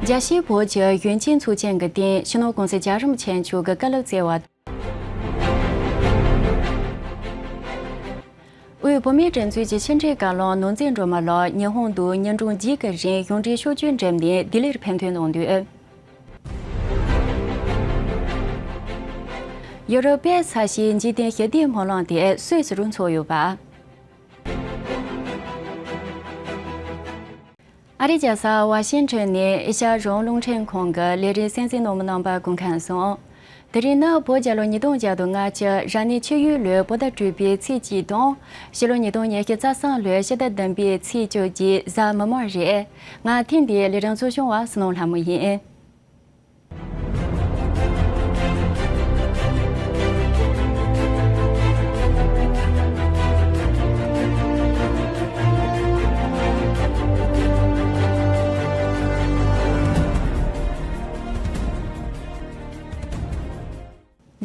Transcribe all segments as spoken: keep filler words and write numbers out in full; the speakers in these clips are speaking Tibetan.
རྒྱལ་སྤྱིའི་བོད་ཀྱི་ཡོན་ཅན་ཚོགས་ཆེན་གྱི་སྟེང་སྤྱི་ནོར་༸གོང་ས་༸རྒྱལ་བ་རིན་པོ་ཆེ་མཆོག་གིས་བཀའ་སློབ་སྩལ་བ། དབུས་བོད་མིའི་སྒྲིག་འཛུགས་ཀྱི་ཕྱི་འབྲེལ་བཀའ་བློན་ནོར་འཛིན་སྒྲོལ་མ་ལགས་ཉི་ཧོང་དུ་ཉིན་གྲངས་བརྒྱད་ཀྱི་རིང་གཞུང་འབྲེལ་ཕྱོགས་བསྐྱོད་འགྲིམས་ནས་ལྡི་ལིར་ཕེབས་ཐོན་གནང་དོན། ཡོ་རོབ་པའི་ས་ཞིང་འཇིག་རྟེན་ཞི་བདེའི་སྨོན་ལམ་དེ་སུད་སིར་འཚོགས་ཡོད་པ། ཨ་རིའི་རྒྱལ་ས་ཝ་ཤིང་ཊོན་ནས་ཨེ་ཤ་ཡ་གཞུང་རླུང་འཕྲིན་ཁང་གི་ལས་རིམ་གསན་གཟིགས་གནང་མི་རྣམ་པ་སྐུ་ཁམས་བཟང་། དེ་རིང་ནི་བོད་རྒྱལ་ལོ་ཉིས་སྟོང་བརྒྱ་དང་ལྔ་བཅུ་རབ་གནས་ཆིག་ཡོལ་ལོའི་བོད་ཟླ་དྲུག་པའི་ཚེས་གཅིག་དང་། ཕྱི་ལོ་ཉིས་སྟོང་ཉི་ཤུ་རྩ་གསུམ་ལོའི་ཕྱི་ཟླ་བདུན་པའི་ཚེས་བཅུ་གཅིག་གཟའ་མིག་དམར་རེད། ང་ཐེངས་འདིའི་ལས་རིམ་གཙོ་སྐྱོང་བ་བསོད་ནམས་ལྷ་མོ་ཡིན།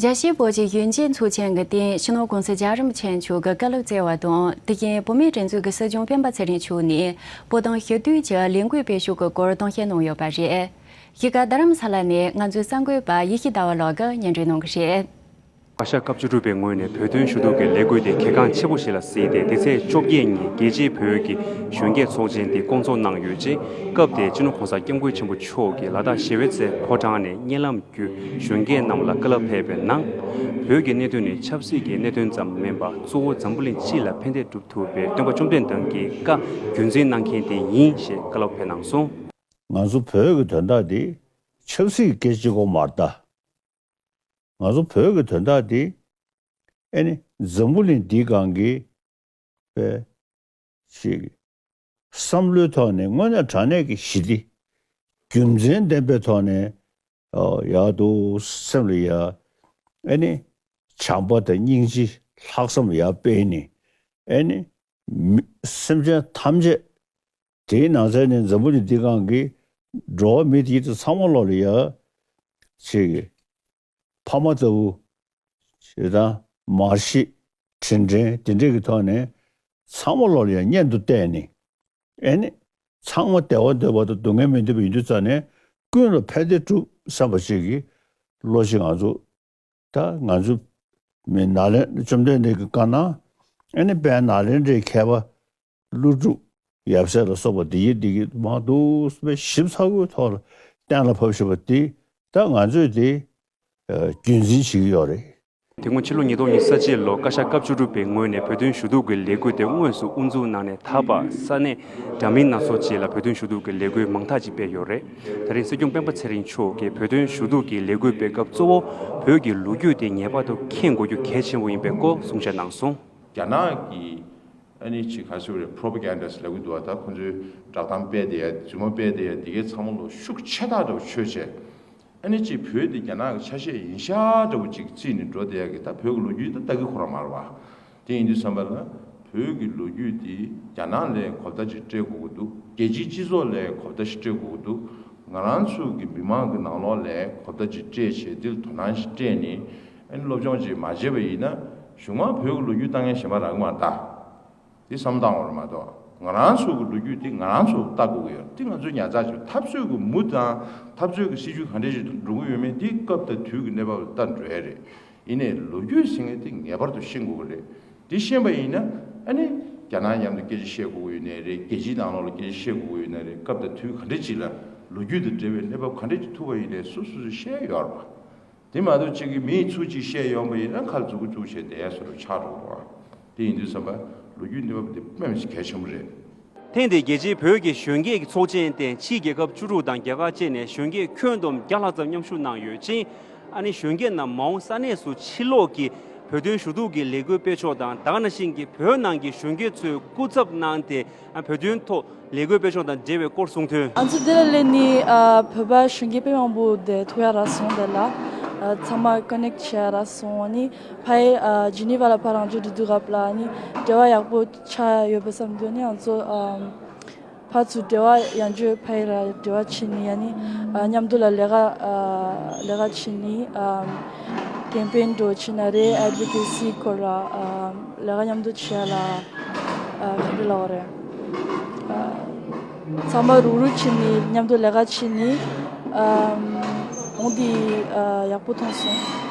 རྒྱལ་སྤྱིའི་བོད་ཀྱི་ཡོན་ཅན་ཚོགས་ཆེན་གྱི་སྟེང་སྤྱི་ནོར་༸གོང་ས་༸རྒྱལ་བ་རིན་པོ་ཆེ་མཆོག་གིས་བཀའ་སློབ་སྩལ་བ་དང་། དེ་བཞིན་བོད་མིའི་སྒྲིག་འཛུགས་ཀྱི་སྲིད་སྐྱོང་སྤེན་པ་ཚེ་རིང་མཆོག་ནས་བོད་དོན་ཞུ་གཏུག་གི་ལས་འགུལ་སྤེལ་ཕྱོགས་ཀྱི་སྐོར་དོན་བཤད་གནང་ཡོད་པ་རེད། གཞིས་ཀ་རྡ་རམ་ས་ལ་ནས་ང་ཚོའི་གསར་འགོད་པ་ཡེ་ཤེས་ཟླ་བ་ལགས་ཀྱིས་སྙན་སྒྲོན་གནང་གི་རེད། བཀའ་ཤག་སྐབས་བཅུ་དྲུག་པའི་ངོས་ནས་བོད་དོན་ཞུ་གཏུག་གི་ལས་འགུལ་དེ་གལ་འགངས་ཆེ་པོ་ཞིག་ལ་གཟིགས་ཏེ། འདི་ཚེས་བཅོ་བརྒྱད་ཉིན་རྒྱལ་སྤྱིའི་བོད་ཀྱི་གཞོན་སྐྱེས་ཚོགས་ཆེན་དེ་བསྐོང་ཚོགས་གནང་ཡོད་ཅིང་། སྐབས་དེར་སྤྱི་ནོར་༸གོང་ས་༸སྐྱབས་མགོན་ཆེན་པོ་མཆོག་གིས་ལ་དྭགས་གཞིས་ཝེ་ཙེ་ཕོ་བྲང་ནས་བརྙན་ལམ་བརྒྱུད་གཞོན་སྐྱེས་རྣམས་ལ་བཀའ་སློབ་ཕེབས་པའི་ནང་། བོད་ཀྱི་གནད་དོན་ནི་ཆབ་སྲིད་ཀྱི་གནད་དོན་ཙམ་མིན་པར། གཙོ་བོ་འཛམ་བུ་གླིང་སྤྱི་ལ་ཕན་བདེ་སྒྲུབ་ཐུབ་པའི་སྟོན་པ་བཅོམ་ལྡན་འདས་ཀྱི་བཀའ་རྒྱུད་འཛིན་གནང་མཁན་དེ་ཡིན་ཞེས་བཀའ་སློབ་ཕེབས་གནང་སོང་། ང་ཚོ་བོད་ཀྱི་དོན་དག་འདི་ཆབ་སྲིད་སྐད་ཆ་གཅིག་པོ་མ་རེད་ད། ང་ཚོ་བོད་ཀྱི་དོན་དག་འདི་ཨེ་ནི་འཛམ་བུ་གླིང་འདིའི་སྒང་གི་པའི་ཞིག་བསམ་བློའི་ཐོག་ནས་དངོས་གནས་དྲང་གནས་ཀྱི་ཞི་བདེ་རྒྱུ་མཚན་ལྡན་པའི་ཐོག་ནས་ཡག་འདུག་སེམས་ལ་ཡ་ཨེ་ནི་བྱམས་པ་དང་སྙིང་རྗེ་ལྷག་བསམ་ཡར་སྤེལ་ནས་ཨེ་ནི་མི་སེམས་ཅན་ཐམས་ཅད། དེའི་ནང་ཚན་ནས་འཛམ་བུ་གླིང་འདི་སྒང་གི་འགྲོ་བ་མི་དེ་ཚོ་ཚང་མ་ལོག་ལ་ཡ་ཅིག་ཕ་མ་ལྟ་བུ་ཞེ་དྲག་མར་ཤེས་དྲིན་དྲན་དེ་འདྲས་ཀྱི་ཐོག་ནས་ཚང་མ་ལོག་ལ་ཡ་གཉེན་དུ་བལྟས་ནས་ཨེ་ནི་ཚང་མ་བདེ་བ་འདོད་པ་དང་སྡུག་བསྔལ་མི་འདོད་པ་ཡིན་དུས་ཙང་ནས་ཀུན་ལ་ཕན་བདེ་སྒྲུབ་བསམ་པ་ཞིག་གི་བློ་ཞིག་ང་ཚོ་ད་ང་ཚོ་མི་ནཱ་ལེནྡྲ་བཅོམ་ལྡན་འདས་ཀྱི་བཀའ་གནང་ཨེ་ནི་དཔལ་ནཱ་ལེནྡྲའི་མཁས་པ་ཀླུ་སྒྲུབ་ཡབ་སྲས་ལ་སོགས་པ་འདི་ཡི་འདི་གི་མང་དུ་སྤེལ་ཞིབ་ཚགས་པོའི་ཐོག་ལ་གཏན་ལ་ཕབ་བཞིན་པ་འདི་ད་ང་ཚོས་འདི་རྒྱུན་འཛིན་བྱེད་ཀྱི་ཡོད་རེད། དེ་སྔོན་ཕྱི་ལོ་ཉིས་སྟོང་ཉི་ཤུ་རྩ་གཅིག་ལོ་བཀའ་ཤག་སྐབས་བཅུ་དྲུག་པའི་ངོས་ནས་བོད་དོན་ཞུ་གཏུག་གི་ལས་འགུལ་དེ་དངོས་སུ་དབུ་འཛུགས་གནང་ནས་ད་བར་ས་གནས་འདྲ་མིན་སྣ་ཚོགས་ཅིག་ལ་བོད་དོན་ཞུ་གཏུག་གི་ལས་འགུལ་མང་དག་ཅིག་སྤེལ་ཡོད་རེད། དེ་རིང་སྲིད་སྐྱོང་སྤེན་པ་ཚེ་རིང་མཆོག་གིས་བོད་དོན་ཞུ་གཏུག་གི་ལས་འགུལ་སྤེལ་སྐབས་གཙོ་བོ་བོད་ཀྱི་ལོ་རྒྱུས་དེ་ངེས་པར་དུ་མཁྱེན་དགོས་རྒྱུ་གལ་ཆེན་པོ་ཡིན་པའི་སྐོར་གསུང་བཤད་གནང་སོང་། རྒྱ་ནག་གི་ཨ་ནི་ཅིག་ག་ཟེར་རེད། པྲོ་པ་གན་ཌ་ལབ་ཀྱི་འདུག་བ། ད་ཁོང་ཚོའི་བསྒྲགས་གཏམ་སྤེལ་བསྡད་ཡ་རྫུན་མ་སྤེལ་བསྡད་ཡ་འདི་གའི་ཚང་མ་ལོ་ཤུགས་ཆེ་ཐག་འདྲ་བོ་ཆོད་བྱས། ཨ་ནི་ཅིག་བོད་འདི་རྒྱ་ནག་གི་ཆ་ཤས་ཡིན་ཤག་འདྲ་བོ་ཅིག་བརྩིས་ནས་འགྲོ་བསྡད་ཡ་གི་ད་བོད་ཀྱི་ལོ་རྒྱུས་ད་ལྟ་གི་ཁོ་རང་མ་རེད་བ། དེ་ཡིན་དུས་ཙམ་པ་ལ་བོད་ཀྱི་ལོ་རྒྱུས་འདི་རྒྱ་ནག་ལ་གོ་བརྡ་ཅིག་སྤྲད་དགོས་ཀྱི་འདུག་རྒྱལ་སྤྱིའི་སྤྱི་ཚོགས་ལ་གོ་བརྡ་ཞིག་སྤྲད་དགོས་ཀྱི་འདུག་ང་རང་ཚོ་གི་མི་མང་གི་ནང་ལོགས་ལ་གོ་བརྡ་ཅིག་སྤྲད་བྱས་འདི་ལ་དོ་སྣང་ཞིག་སྤྲད་ནས་ཨ་ནི་སློབ་སྦྱོང་ཅིག་མ་བྱས་པ་ཡིན་ན་གཞུག་མ་བོད་ཀྱི་ལོ་རྒྱུས་ལྟ་མཁན་གཞན་པ་རག་གི་མ་རེད་ད། དེ་བསམ་བློ་བཏང་བ་རེད་མ་གཏོགས། ང་རང་ཚོ་གི་ལོ་རྒྱུས་དེ་ང་རང་ཚོ་ལྟ་དགོས་ཀྱི་ཡོད། དེ་ང་ཚོའི་ཉར་ཚགས་བྱེད་འཐབ་རྩོད་ཀྱི་མུ་དང་འཐབ་རྩོད་ཀྱི་སྲིད་ཇུས་ག་འདྲས་ཞིག་འགྲོ་གི་ཡོད་མེད་དེ་སྐབས་དང་དུས་ཀྱི་གནས་བབ་ལ་ལྟ་འགྲོ་ཡ་རེད། ཡིན་ནའི་ལོ་རྒྱུས་ཟེར་མཁན་དེ་ངེས་པར་དུ་ཤེས་དགོས་ཀྱི་རེད། དེ་ཤེས་པ་ཡིན་ན་ཨ་ནི་རྒྱ་ནག་མཉམ་དུ་སྐད་ཆ་བཤད་དགོས་ཀྱི་ཡོད་ནའི་རེད། རྒྱལ་སྤྱིའི་ནང་ལོགས་ལ་སྐད་ཆ་བཤད་དགོས་ཀྱི་ཡོད་ནའི་རེད། སྐབས་དང་དུས་ག་འདྲས་ཅིག་ལ་ལོ་རྒྱུས་དང་འབྲེལ་བའི་གནས་བབ་ག་འདྲས་ཅིག་ཐུག་པ་ཡིན་ནའི་སོ་སོ་སོས་ཤེས་ཡོད་རེད་པ། དེ་མ་གཏོགས་གཅིག་གིས་མིས་ཚུར་གཅིག་བཤད་ཡོང་པ་ཡིན་ན་ཁ་ལ་མཛུབ་གུ་བཙུགས་བྱས་བསྡད་ཡ་བཟོ་འདྲ་ཆགས་འགྲོ་གི་རེད་པ། དེ་ཡིན་དུས་ཙམ་པ་ལོ་རྒྱུས་གནས་བབ་འདི་དཔེ་མི་སྲིད་གལ་ཆེན་པོ་རེད། ཐེངས་འདིའི་རྒྱལ་སྤྱིའི་བོད་ཀྱི་གཞོན་སྐྱེས་ཀྱི་ཚོགས་ཆེན་སྟེང་ཕྱིའི་རྒྱལ་ཁབ་བཅུ་དྲུག་དང་རྒྱ་གར་བཅས་ནས་གཞོན་སྐྱེས་ཁྱོན་བསྡོམས་བརྒྱ་ལྷག་ཙམ་མཉམ་ཞུགས་གནང་ཡོད་ཅིང་། ཨ་ནི་གཞོན་སྐྱེས་རྣམས་མ་འོངས་ས་གནས་སུ་ཕྱིར་ལོག་གིས་བོད་དོན་ཞུ་གཏུག་གི་ལས་འགུལ་སྤེལ་ཕྱོགས་དང་། ད་ག་ནང་བཞིན་གྱི་བོད་ནང་གི་གཞོན་སྐྱེས་ཚོའི་སྐུ་ཚབ་གནང་སྟེ་བོད་དོན་ཐོག་ལས་འགུལ་སྤེལ་ཕྱོགས་དང་འབྲེལ་བའི་སྐོར་གསུང་དོན། ང་ཚོ་འདི་ལ་སླེབས་ནས་ཨ་བོད་པ་གཞོན་སྐྱེས་དཔེ་མང་པོ་དེ་ཐུག་ཡ་རག་སོང་། དེ་ལ་ཨ་ཚང་མ་ཀོ་ནེག་བྱེད་ཡ་རག་སོང་། ཨ་ནི་ཕ་ཡི་ཨ་ཇི་ནི་ཝ་ལ་ཕར་རང་བྱོན་འགྲོ་དུས་སྐབས་ལ་ཨ་ནི་འབྲེལ་བ་ཡག་པོ་ཆགས་ཡོད་པ་བསམ་འདུག་ཨ་ནི་ང་ཚོ་ཨ་ཕར་ཚུར་འབྲེལ་བ་ཡང་བསྐྱར་ཕ་ཡི་ར་འབྲེལ་བ་བྱས་ནས། ཨ་ནི་ཨ་མཉམ་དུ་ལ་ལས་ཀ་ཨ་ལས་ཀ་བྱས་ནས། ཨ་ཀེམ་པེན་འདྲ་བོ་བྱས་ན་རེད། ཨེཌ་ཝོ་ཀེ་སི་སྐོར་ལ་ཨ་ལས་ཀ་མཉམ་དུ་བྱེད་ཡ་ལ་ཨ་ག་འདྲ་ལབ་དགོས་རེད། ཨ་ ཚང་མ་རུག་རུག་བྱས་ནས་མཉམ་དུ་ལས་ཀ་བྱས་ནས་ཨམ་འོང་དེ་ཨ་ཡག་པོ་མཐོང་སོང་།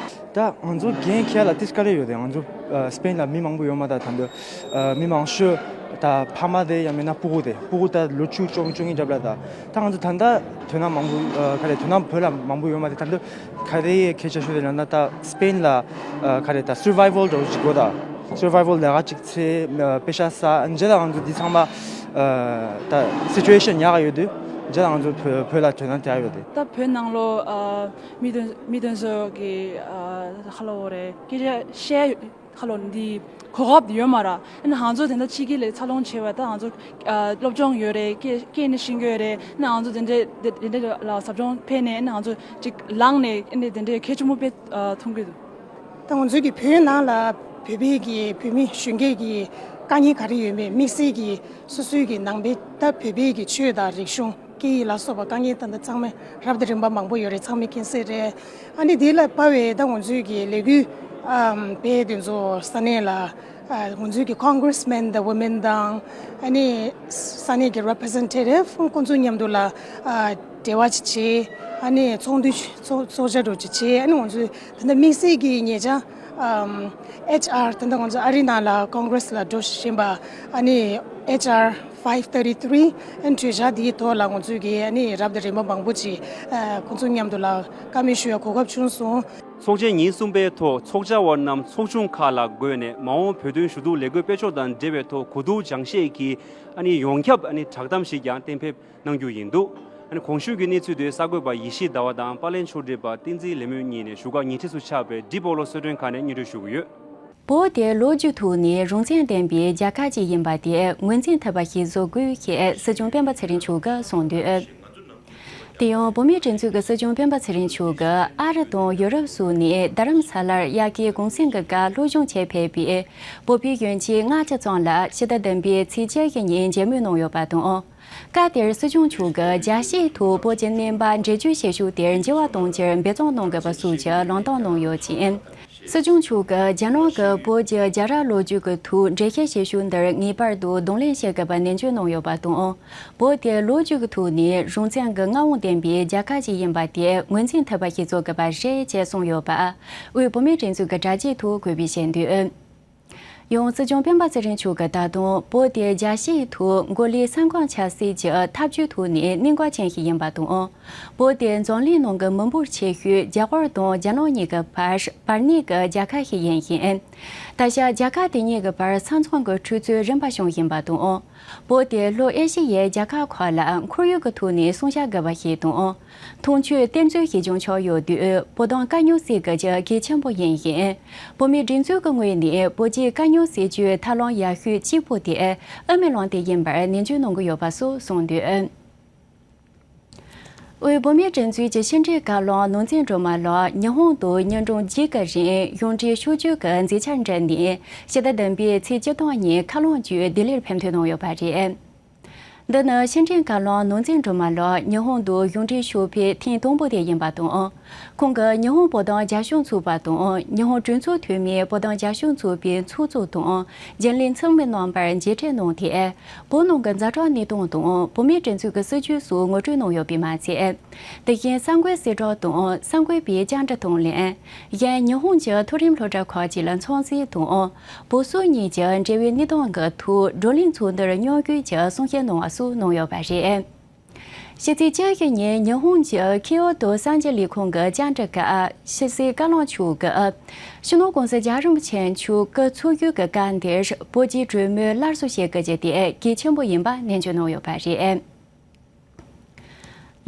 ད་ང་ཚོ་འགན་འཁྱེར་ལ་ཏིས་དཀའ་ལས་ཡོད་དེ། ང་ཚོ་ཨ་སི་པེན་ལ་མི་མང་པོ་ཡོད་མ་ད། ད་འདི་ཨ་མི་མང་ཤོས་ད་ཕ་མ་དེ་ཡང་མིན་ན་སྤུ་གུ་དེ། སྤུ་གུ་ད་ལོ་བཅུ་བཅོ་བཅོ་ལྔ་རྒྱབ་ལ། ད་ད་ང་ཚོ་ད་ད་དོ་སྣང་མང་པོ་ཨ་ག་རེ་དོ་སྣང་བོད་ལ་མང་པོ་ཡོད་མ་དེ། ད་འདི་ག་རེ་སྐད་ཆ་ཤོད་དེ་ལབ་ན། ད་སི་པེན་ལ་ཨ་ག་རེ་ད་སར་བའི་ཝལ་འདྲ་བོ་ཅིག་དགོས་ད། སར་བའི་ཝལ་ལས་ཀ་ཅིག་བྱས་ཨ་པེ་ཤ་ས་འཇལ་ལ་ང་ཚོ་འདི་ཚང་མ་ཨ་ད་སི་ཅུ་ཨེ་ཤན་ཉག་ག་ཡོད་དུས་འཇལ་ལ་ང་ཚོ་བོད་བོད་ལ་དོ་སྣང་དེ་ཡག་ཡོད་དེ། ད་བོད་ནང་ལོ་ཨ་མི་དོན་མི་དོན་ཚོ་གི་ཨ་ཁ་ལོ་རེ་སྐད་ཆ་བཤད་ཁ་ལོ་འདི་གོ་སྐབས་ཡོད་མ་ར། ཨ་ནི་ང་ཚོ་དེ་འདྲ་ཕྱི་རྒྱལ་ལ་འཚར་ལོངས་བྱས་པ་ད་ང་ཚོ་ཨ་སློབ་སྦྱོང་ཡོད་རེད། སྐད་སྐད་ནི་ཤེས་ཀྱི་ཡོད་རེད། ཨ་ནི་ང་ཚོ་དེ་འདྲ་དེ་དེ་འདྲ་ལ་ཟབ་སྦྱོང་ཕེབས་ནས་ཨ་ནི་ང་ཚོ་ཅིག་ལངས་ནས་ཨ་ནི་དེ་འདྲའི་གལ་ཆེན་པོ་དཔེ་ཨ་མཐོང་གི་འདུག་ད་ང་ཚོའི་གི་བོད་ནང་ལ་བོད་པའི་གི་བོད་མི་གཞོན་སྐྱེས་ཀྱི་དཀའ་ངལ་ག་རེ་ཡོད་མེད། དམིགས་བསལ་གྱི་སོ་སོའི་གི་ནང་པའི་ད་བོད་པའི་གི་ཆོས་དང་རིག་གཞུང་སྐད་ཡིག་ལ་སོགས་པ་དཀའ་ངལ་ད་ལྟ་ཚང་མ་རབ་དང་རིམ་པ་མང་པོ་ཡོད་རེད། ཚང་མས་མཁྱེན་གསལ་རེད། ཨ་ནི་དེ་ལ་དཔག་པའི་ད་ང་ཚོའི་གི་ལས་འགུལ་ཨམ་དཔེ་དེ་ཚོ་ས་གནས་ལ་ཨ་ང་ཚོའི་གི་ཀོང་གྷི་རེ་སི་མེན་དང་ཝུ་མེན་དང་ཨ་ནི་ས་གནས་ཀྱི་རེ་པི་རི་ཛེན་ཊེ་ཊིབ་ཁོང་ཚོ་མཉམ་དུ་ལ་ཨ་འབྲེལ་བ་ཅིག་བྱས། ཨ་ནི་ཚོགས་འདུ་ཚོགས་ཚོགས་བཅར་འདྲ་ཅིག་བྱས། ཨ་ནི་ང་ཚོས་ད་ལྟ་དམིགས་བསལ་གྱི་ཉེ་ཆར་ཨམ་ཨེཆ་ཨར་ད་ལྟ་ང་ཚོ་ཨ་རི་ནང་ལ་ཀོང་གྷི་རེ་སི་ལ་འགྲོ་བཞིན་པ་ཨ་ནི་ཨེཆ་ཨར་ཕའིབ་ཐར་ཊི་ཐི་རི་ཨ་ནི་གྲོས་འཆར་དེའི་ཐོག་ལ་ང་ཚོས་ཀྱི་ཨ་ནི་རབ་དང་རིམ་པ་མང་པོ་ཅིག་ཨ་ཁོང་ཚོ་མཉམ་དུ་ལ་བཀའ་མོལ་ཞུ་ཡ་གོ་སྐབས་བྱུང་སོང་། ཚོགས་ཆེན་ཉིན་གསུམ་པའི་ཐོག་ཚོགས་བཅར་བ་རྣམས་ཚོགས་ཆུང་ཁག་ལ་བགོས་ནས་མ་འོངས་བོད་དོན་ཞུ་གཏུག་ལས་འགུལ་སྤེལ་ཕྱོགས་དང་འབྲེལ་བའི་ཐོག་གོ་བསྡུར་སྦྱང་བཤད་ཀྱི་ཨ་ནི་ཡོངས་ཁྱབ་ཨ་ནི་བསྒྲགས་གཏམ་ཞིག་ཀྱང་གཏན་འབེབས་གནང་རྒྱུ་ཡིན་འདུག་ཨ་ནི་གོང་ཞུས་ཀྱི་གནས་ཚུལ་དེ་གསར་འགོད་པ་ཡེ་ཤེས་ཟླ་བ་དང་པར་ལེན་ཕྱོགས་སྒྲིག་པ་བསྟན་འཛིན་ལེགས་སྨོན་གཉིས་ནས་བཞུགས་སྒར་ཉེ་འཁྲིས་སུ་ཆགས་པའི་ཌི་པོ་ལོ་གསོལ་མགྲོན་ཁང་ནས་སྙན་སྒྲོན་ཞུ་གི་ཡོད། བོད་དེ་ལོ་རྒྱུས་ཐོག་ནས་རང་བཙན་ལྡན་པའི་རྒྱལ་ཁབ་ཅིག་ཡིན་པ་དེ་ངོས་འཛིན་ཐུབ་པ་ཞིག་བཟོ་དགོས་ཞེས་སྲིད་སྐྱོང་སྤེན་པ་ཚེ་རིང་མཆོག་གིས་གསུངས་འདུག་དེ་ཡང་བོད་མིའི་སྒྲིག་འཛུགས་ཀྱི་སྲིད་སྐྱོང་སྤེན་པ་ཚེ་རིང་མཆོག་གིས་ཨ་རི་དང་ཡུ་རོབ་སོགས་ནས་རྡ་རམ་ས་ལར་དབྱར་ཁའི་གུང་སེང་གི་སྐབས་སློབ་སྦྱོང་བྱེད་ཕེབས་པའི་བོད་པའི་གཞོན་སྐྱེས་ལྔ་བཅུ་ཙམ་ལ་ཕྱི་ཟླ་བདུན་པའི་ཚེས་བཅུ་བཞི་ཉིན་མཇལ་མོལ་གནང་ཡོད་པ་དང་། སྐབས་དེར་སྲིད་སྐྱོང་མཆོག་གིས་རྒྱལ་སྤྱིའི་ཐོག་བོད་ཀྱི་གནས་བབ་འགྲེལ་བརྗོད་བྱེད་ཕྱོགས་དེར་འགྱུར་བ་གཏོང་རྒྱུར་འབད་བརྩོན་གནང་དགོས་པ་སོགས་ཀྱི་ལམ་སྟོན་གནང་ཡོད་ཅིང་། སྲིད་སྐྱོང་མཆོག་གིས་རྒྱ་ནག་གིས་བོད་ཀྱི་རྒྱལ་རབས་ལོ་རྒྱུས་ཀྱི་ཐོག་འགྲེལ་བཤད་བྱེད་ཕྱོགས་འདིར་ངེས་པར་དུ་གདོང་ལེན་བྱེད་དགོས་པ་ནན་བརྗོད་གནང་ཡོད་པ་དང་། བོད་དེ་ལོ་རྒྱུས་ཀྱི་ཐོག་ནས་རང་བཙན་གྱི་མངའ་དབང་ལྡན་པའི་རྒྱལ་ཁབ་ཅིག་ཡིན་པ་དེ་ངོས་འཛིན་ཐུབ་པ་ཞིག་བཟོ་དགོས་པ་རེད་ཅེས་གསུངས་ཡོད་པ། དབུས་བོད་མིའི་སྒྲིག་འཛུགས་ཀྱི་དྲ་རྒྱའི་ཐོག་འགོད་པས་བཤད་འདུག་ཡང་སྲིད་སྐྱོང་སྤེན་པ་ཚེ་རིང་མཆོག་གིས་ད་དུང་བོད་དེ་རྒྱལ་སྤྱིའི་ཐོག་མགོ་ལོག་ས་ཁོངས་ཆགས་སྲིད་ཀྱི་འཐབ་ཇུས་ཐོག་ནས་གནད་འགག་ཅན་ཞིག་ཡིན་པ་དང་། བོད་དེ་འཛམ་གླིང་ནང་གི་མི་འབོར་ཆེ་ཤོས་རྒྱ་གར་དང་རྒྱ་ནག་གཉིས་ཀྱི་བར་བར་གནས་ཀྱི་རྒྱལ་ཁབ་ཞིག་ཡིན་ཞིང་། ད་ཆ་རྒྱལ་ཁབ་དེ་གཉིས་ཀྱི་བར་ས་མཚམས་ཀྱི་འཁྲུག་རྩོད་རིམ་པ་བྱུང་བཞིན་པ་དང་། བོད་དེ་ལྷོ་ཨེ་ཤི་ཡའི་རྒྱལ་ཁབ་ཁག་ལ་ཁོར་ཡུག་གི་ཐོག་ནས་སྲུང་སྐྱོབ་དགོས་པ་ཞིག་དང་། འཐུང་ཆུའི་གཏེར་མཛོད་ཞིག་ཀྱང་ཆགས་ཡོད་དུས་བོད་དོན་དཀའ་རྙོག་སེལ་དགོས་རྒྱུ་གལ་ཆེན་པོ་ཡིན་ཞིང་། བོད་མིའི་སྒྲིག་འཛུགས་ཀྱི་ངོས་ནས་བོད་རྒྱའི་དཀའ་རྙོག་སེལ་རྒྱུའི་ཐབས་ལམ་ཡག་ཤོས་གཅིག་པུ་དེ་དབུ་མའི་ལམ་དེ་ཡིན་པར་ནན་བརྗོད་གནང་གི་ཡོད་པ་སོགས་གསུངས་འདུག་དབུས་བོད་མིའི་སྒྲིག་འཛུགས་ཀྱི་ཕྱི་འབྲེལ་བཀའ་བློན་ནོར་འཛིན་སྒྲོལ་མ་ལགས་ཉི་ཧོང་དུ་ཉིན་གྲངས་བརྒྱད་ཀྱི་རིང་གཞུང་འབྲེལ་ཕྱོགས་བསྐྱོད་ཀྱི་མཛད་འཆར་འགྲན་ནས་ཕྱི་ཟླ་བདུན་པའི་ཚེས་བཅུ་སྟོང་ཉིན་མཁའ་རླུང་བརྒྱུད་ལྡི་ལིར་ཕེབས་ཐོན་གནང་ཡོད་པ་རེད། འདི་ནི་ཕྱི་འབྲེལ་བཀའ་བློན་ནོར་འཛིན་སྒྲོལ་མ་ལགས་ཉི་ཧོང་དུ་གཞུང་འབྲེལ་ཕྱོགས་ཕེབས་ཐེངས་དང་པོ་དེ་ཡིན་པ་དང་། ཁོང་གིས་ཉི་ཧོང་བོད་དོན་རྒྱབ་སྐྱོར་ཚོགས་པ་དང་ཉི་ཧོང་གྲོས་ཚོགས་འཐུས་མིའི་བོད་དོན་རྒྱབ་སྐྱོར་ཚོགས་པའི་ཚོགས་གཙོ་དང་རྒྱུན་ལས་ཚང་མའི་རྣམ་པར་མཇལ་འཕྲད་གནང་སྟེ། བོད་ནང་གི་ཛ་དྲག་གནས་སྟངས་དང་བོད་མིའི་སྒྲིག་འཛུགས་ཀྱི་སྲིད་བྱུས་སོགས་ངོ་སྤྲོད་གནང་ཡོད་པས་མ་ཚད། དེ་བཞིན་གསར་འགོད་གསལ་བསྒྲགས་དང་གསར་འགོད་པའི་བཅར་འདྲི་དང་ལེན། གཞན་ཉི་ཧོང་གི་མཐོ་རིམ་སློབ་གྲྭ་ཁག་ཅིག་ལ་འཚམས་གཟིགས་དང་། བོད་སོག་གཉིས་ཀྱི་འབྲེལ་བའི་གནས་སྟངས་ཀྱི་ཐོག་བགྲོ་གླེང་ཚོགས་འདུར་མཉམ་ཞུགས་ཀྱིས་གསུང་བཤད་གནང་བ་སོགས་གནང་ཡོད་པ་རེད། ཕྱི་ཚེས་བཅུ་བཞི་ཉིན་ཉི་ཧོང་གི་ཁིའོ་ཏོ་གསར་འགྱུར་ལས་ཁུངས་ཀྱི་བཅར་འདྲི་སྐབས་ཕྱི་སྲིད་བཀའ་བློན་མཆོག་གིས་སྤྱི་ནོར་༸གོང་ས་༸རྒྱལ་བ་རིན་པོ་ཆེ་མཆོག་སྐུ་འཚོ་བཞུགས་ཀྱི་སྐབས་འདིར་བོད་ཀྱི་གྲོས་མོལ་སླར་གསོ་བྱེད་དགོས་རྒྱུ་དེ་གལ་ཆེན་པོ་ཡིན་པ་ནན་བརྗོད་གནང་ཡོད་པ་རེད།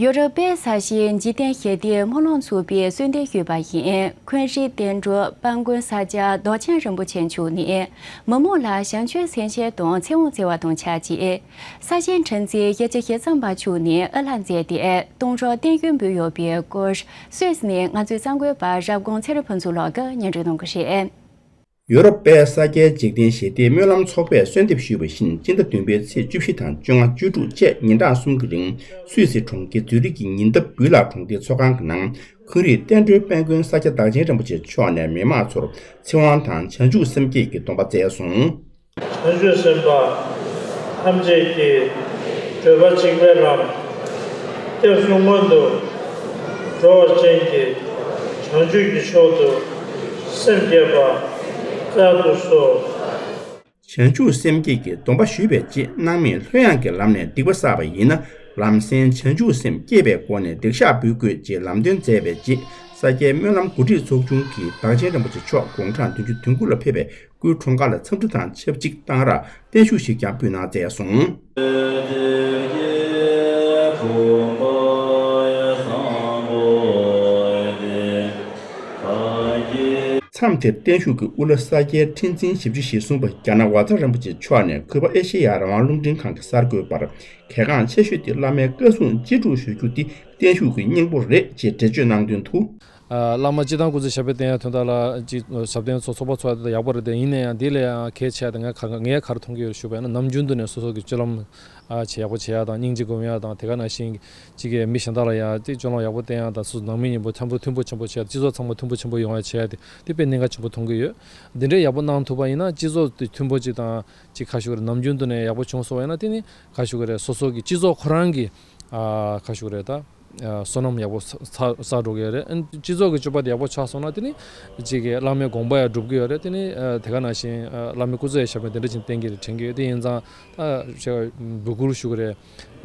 ཡོ་རོབ་པའི་ས་ཆའི་འཇིག་རྟེན་ཞི་བདེའི་སྨོན་ལམ་ཚོགས་པས་གསོལ་འདེབས་ཞུས་པ་བཞིན། འཁོན་རིགས་བསྟན་འགྲོ་དཔལ་མགོན་ས་སྐྱ་རྡོ་རྗེ་རིན་པོ་ཆེ་མཆོག་ནས་མི་མང་ལ་བྱམས་ཆོས་སེམས་བསྐྱེད་དང་ཚེ་དབང་བསྩལ་བ་དང་ཆབས་ཅིག་ས་ཆའི་འཕྲིན་བཅོལ་ཞི་བྱེད་ཞི་བསམ་པ་མཆོག་ནས་དབུ་བླ་མཛད་དེ་གཏོང་སྤྲོ་བརྟན་བཞུགས་འབུལ་ཡོད་པའི་སྐོར། སུད་སི་ནས་ང་ཚོའི་གསར་འགོད་པ་རབ་དགོངས་ཚེ་རིང་ཕུན་ཚོགས་ལགས་ཀྱིས་སྙན་སྒྲོན་གནང་གི་རེད། ཡོ་རོབ་པའི་ས་སྐྱའི་འཇིག་རྟེན་ཞི་བདེའི་སྨོན་ལམ་ཚོགས་པས་གསོལ་འདེབས་ཞུས་པ་བཞིན། སྤྱི་ཟླ་བདུན་པའི་ཚེས་བཅུ་བཞི་དང་བཅོ་ལྔ་བཅུ་དྲུག་བཅས་ཉིན་གྲངས་གསུམ་གྱི་རིང་སུད་སི་གྲོང་ཁྱེར་ཛུ་རིག་གི་ཉེ་འདབས་གུ་ལག་གྲོང་སྡེའི་ཚོགས་ཁང་གི་ནང་། འཁོན་རིགས་བསྟན་འགྲོའི་དཔལ་མགོན་ས་སྐྱ་བདག་ཆེན་རིན་པོ་ཆེ་མཆོག་ནས་མི་མང་ཚོར་ཚེ་དབང་དང་བྱང་ཆུབ་སེམས་བསྐྱེད་ཀྱི་སྡོམ་པ་བསྩལ་སོང་། བྱང་ཆུབ་སེམས་དཔའ་ཐམས་ཅད་ཀྱིས། བོད་པ་གཅིག་པའི་ལམ། སྐྱབས་གསུམ་མགོན་དུ་འགྲོ་བ་ཅན་གྱི་བྱང་ཆུབ་ཀྱི་མཆོག་ཏུ་སེམས་བསྐྱེད་པ་སྩལ་དུ་གསོལ། བྱང་ཆུབ་སེམས་བསྐྱེད་ཀྱི་སྡོམ་པ་ཞུས་པའི་རྗེས། སྣང་མེད་ལྷོད་ཡངས་ཀྱི་ལམ་ནས་སྡིག་པ་བསགས་པ་ཡིན་ན། ལམ་སེང་བྱང་ཆུབ་སེམས་བསྐྱེད་པའི་སྒོ་ནས་སྡིག་བཤགས་འབུལ་དགོས་ཅེས་ལམ་སྟོན་མཛད་པའི་རྗེས། ས་སྐྱའི་སྨོན་ལམ་འགོ་ཁྲིད་ཚོགས་ཆུང་གིས་བདག་ཆེན་རིན་པོ་ཆེ་མཆོག་དགུང་གྲངས་བདུན་ཅུ་དོན་དགུ་ལ་ཕེབས་པའི་སྐུའི་འཁྲུངས་སྐར་ལ་འཚམས་འདྲི་དང་ཆབས་ཅིག་གཏང་རག་བརྟན་བཞུགས་ཤིག་ཀྱང་ཕུལ་གནང་མཛད་སོང་། མཚམས་དེར་བརྟན་བཞུགས་ཀྱི་དབུ་བླ་ས་སྐྱའི་ཁྲི་འཛིན་ཞབས་ཀྱི་ཞེ་གསུམ་པ་རྒྱ་ནག་ཝ་ཙ་རིན་པོ་ཆེ་མཆོག་ནས་གུས་པ་ཨེ་ཤེ་ཡ་རང་དབང་རླུང་འཕྲིན་ཁང་གི་གསར་འགོད་པར། གལ་འགངས་ཆེ་ཤོས་དེ་བླ་མའི་བཀའ་གསུང་ཅི་སྒྲུབ་ཞུ་རྒྱུ་དེ་བརྟན་བཞུགས་ཀྱི་སྙིང་པོ་རེད་ཅེས་འགྲེལ་བརྗོད་གནང་དོན་དུ། ཨ། བླ་མ་སྤྱི་བཏང་སྐུ་ཚེ་ཞབས་པད་བརྟན་ཡག་དོན་དག་ལ་ཅིག་ཞབས་བརྟན་ཚོགས་ཚོགས་པ་ཚོགས་ཡག་དེ་ཡག་པོ་རེད་དེ། ཡིན་ན་ཡང་དེ་ལས་ཡང་གལ་ཆེ་ཡག་དེ་ངས་ག་ངས་ག་རེ་མཐོང་གི་ཡོད་ཞུས་པ་ཡིན་ན། ནམ་རྒྱུན་དུ་ནས་སོ་སོ་གི་སྤྱོད་ལམ་ཨ་བྱེད་ཡག་པོ་བྱེད་ཡག་དང་། སྙིང་རྗེ་སྒོམ་ཡག་དང་། དེ་ག་ནང་བཞིན་ཅིག་གིས་མི་གཞན་དག་ལ་ཡང་དེ་སྤྱོད་ལམ་ཡག་པོ་བསྟན་ཡག་དང་། སོ་སོ་ནང་མི་མཉམ་པོ་འཆམ་པོ་མཐུན་པོ་ཆེན་པོ་བྱེད་ཡག། སྤྱི་ཚོགས་ཚང་མ་མཐུན་པོ་ཆེན་པོ་ཡོང་ཡག་བྱེད་ཡག་དེ་དེ་དཔེ་གནད་འགག་ཆེན་པོ་མཐོང་གི་ཡོད། འདི་འདྲའི་ཡག་པོ་གནང་ཐུབ་པ་ཡིན་ན་སྤྱི་ཚོགས་དེ་མཐུན་པོ་ཅིག་དང་ཅིག་ག་ཞུ་གི་རེད། ནམ་རྒྱུན་དུ་ནས་ཡག་པོ་བྱུང་སོང་བ་ཡིན་ན། དེ་ནི་ག་ཞུ་གི་རེད། སོ་སོ་གི་སྤྱི་ཚོགས་ཁོ་རང་གི་ཨ་ག་ཞུ་གི་རེད། ད་ཨ་བསོད་ནམས་ཡག་པོ་བསགས་བསགས་འགྲོ་གི་ཡོད་རེད། ཨ་སྤྱི་ཚོགས་ཀྱི་སྤྱོད་པ་དེ་ཡག་པོ་ཆགས་སོང་ན་དེ་ནི་ཅིག་གི་བླ་མའི་དགོངས་པ་ཡང་འགྲུབ་གི་ཡོད་རེད། དེ་ནི་ཨ་དེ་ག་ནང་བཞིན་ཨ་བླ་མའི་སྐུ་ཚེ་ཡང་ཞབས་པད་བརྟན་པོ་ཅིག་བརྟན་གྱི་རེད་དྲན་གྱི་ཡོད། དེ་ཡིན་ཙང་ད་ཅིག་འབོད་སྐུལ་ཞུ་གི་རེད།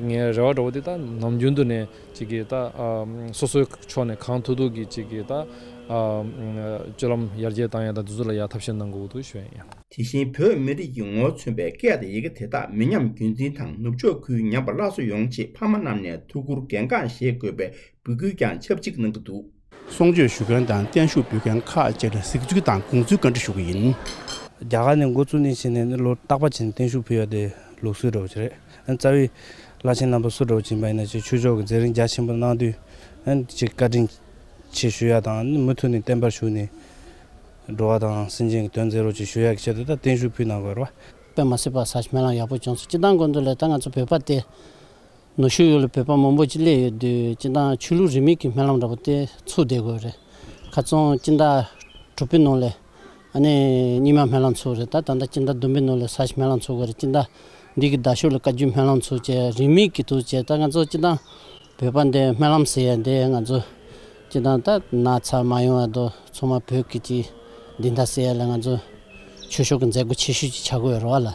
ངའི་རེ་བ་འདྲ་བོ་དེ་ད་ནམ་རྒྱུན་དུ་ནས་ཅིག་གི་ད་ཨ་སོ་སོའི་ཕྱོགས་ནས་གང་ཐུབ་ཐུབ་ཀྱི་ཅིག་གི་ད་ཨ་སྤྱོད་ལམ་ཡར་རྒྱས་བཏང་ཡག་དང་དེ་ཚོ་ལ་ཡར་ཐབས་ཤེས་གནང་དགོས་འདུག་ཞུ་ཡ་ཡིན། དེ་བཞིན་བོད་མི་རིགས་ཀྱི་ངོ་བོ་མཚོན་པའི་སྐད་དང་ཡི་གེ་དེ་དག་མི་ཉམས་རྒྱུན་འཛིན་དང་ནུབ་ཕྱོགས་ཁུལ་ཉམས་པ་སླར་གསོ་ཡོང་ཆེད་ཕ་མ་རྣམས་ནས་ཐུགས་ཁུར་གལ་འགངས་བཞེས་དགོས་པའི་འབོད་སྐུལ་ཀྱང་ཆབས་ཅིག་གནང་གི་འདུག། གསུང་ཆོས་ཞུ་མཁན་དང་བརྟན་བཞུགས་འབུལ་མཁན་ཁག་ཅིག་ལ་གཟིགས་ཚུལ་དང་དགོངས་ཚུལ་བཀའ་འདྲི་ཞུ་གི་ཡིན། རྒྱ་གར་ནས་འགོ་བཙུགས་ནས་བྱས་ནས་ནི་ལོ་རྟག་པ་བྱས་ནས་བརྟན་བཞུགས་ཕུལ་ཡ་དེ་ལུགས་སྲོལ་འདྲ་བོ་ཅིག་རེད། རྩ་བའི་བླ་ཆེན་རྣམ་པ་སུ་འདྲ་བོ་ཅིག་ཡིན་པ་ཡིན་ན་ཅིག་ཆོས་ཕྱོགས་ཀྱི་མཛད་རིམ་རྒྱ་ཆེན་པོ་གནང་དུས་ཅིག་བཀའ་དྲིན་ཆེ་ཞུ་ཡ་དང་། ནི་མུ་མཐུད་ནས་བརྟན་པར་བཞུགས་ནས་འགྲོ་བ་དང་སེམས་ཅན་གྱི་དོན་མཛད་རོགས་ཅིག་ཞུ་ཡ་གི་ཆེད་དུ་ད་བརྟན་བཞུགས་ཕུལ་གནང་དགོས་རེད་བ། དཔེ་མ་སྲིད་པ་ས་ཆ་སྨོན་ལམ་ཡག་པོ་བྱུང་སོང་། སྤྱིར་བཏང་དགོན་དུ་ལས་ད་ང་ཚོ་བོད་པ་དེ་ནུབ་ཕྱོགས་ཡུལ་ལ་བོད་པ་མང་པོ་ཅིག་སླེབས་ཡོད་དུས། སྤྱིར་བཏང་ཆོས་ལུགས་རིས་མེད་ཀྱི་སྨོན་ལམ་འདྲ་པོ་དེ་ཚུགས་བསྡད་དགོས་རེད། ཁ་རྩང་སྤྱི་ཟླ་དྲུག་པའི་ནང་ལས་ཨ་ནི་རྙིང་མ་སྨོན་ལམ་ཚུགས་རེད། ད་ད་ལྟ་སྤྱི་ཟླ་བདུན་པའི་ནང་ལས་ས་ཆ་སྨོན་ལམ་ཚུགས་དགོས་རེད། སྤྱི་ཟླ་འདི་གི་ཟླ་ཤོག་ལ་བཀའ་བརྒྱུད་སྨོན་ལམ་ཚུགས་བྱས་རིས་མེད་ཀྱི་ཐུགས་བྱས། ད་ང་ཚོ་སྤྱིར་བཏང་བོད་པ་འདི་སྨོན་ལམ་ཟེར་ཡ་འདི་ང་ཚོ་སྤྱིར་བཏང་ད་ན་ཚ་མ་ཡོང་བ་དང་ཚང་མ་བོད་ཀྱི་ཅིག་བདེན་མཐའ་གསལ་ཡ་ལ་ང་ཚོ་ཆོས་ཕྱོགས་ཀྱི་མཛད་སྒོ་ཆེ་ཤོས་ཅིག་ཆགས་ཀྱི་ཡོད་རེད་བ་ལ།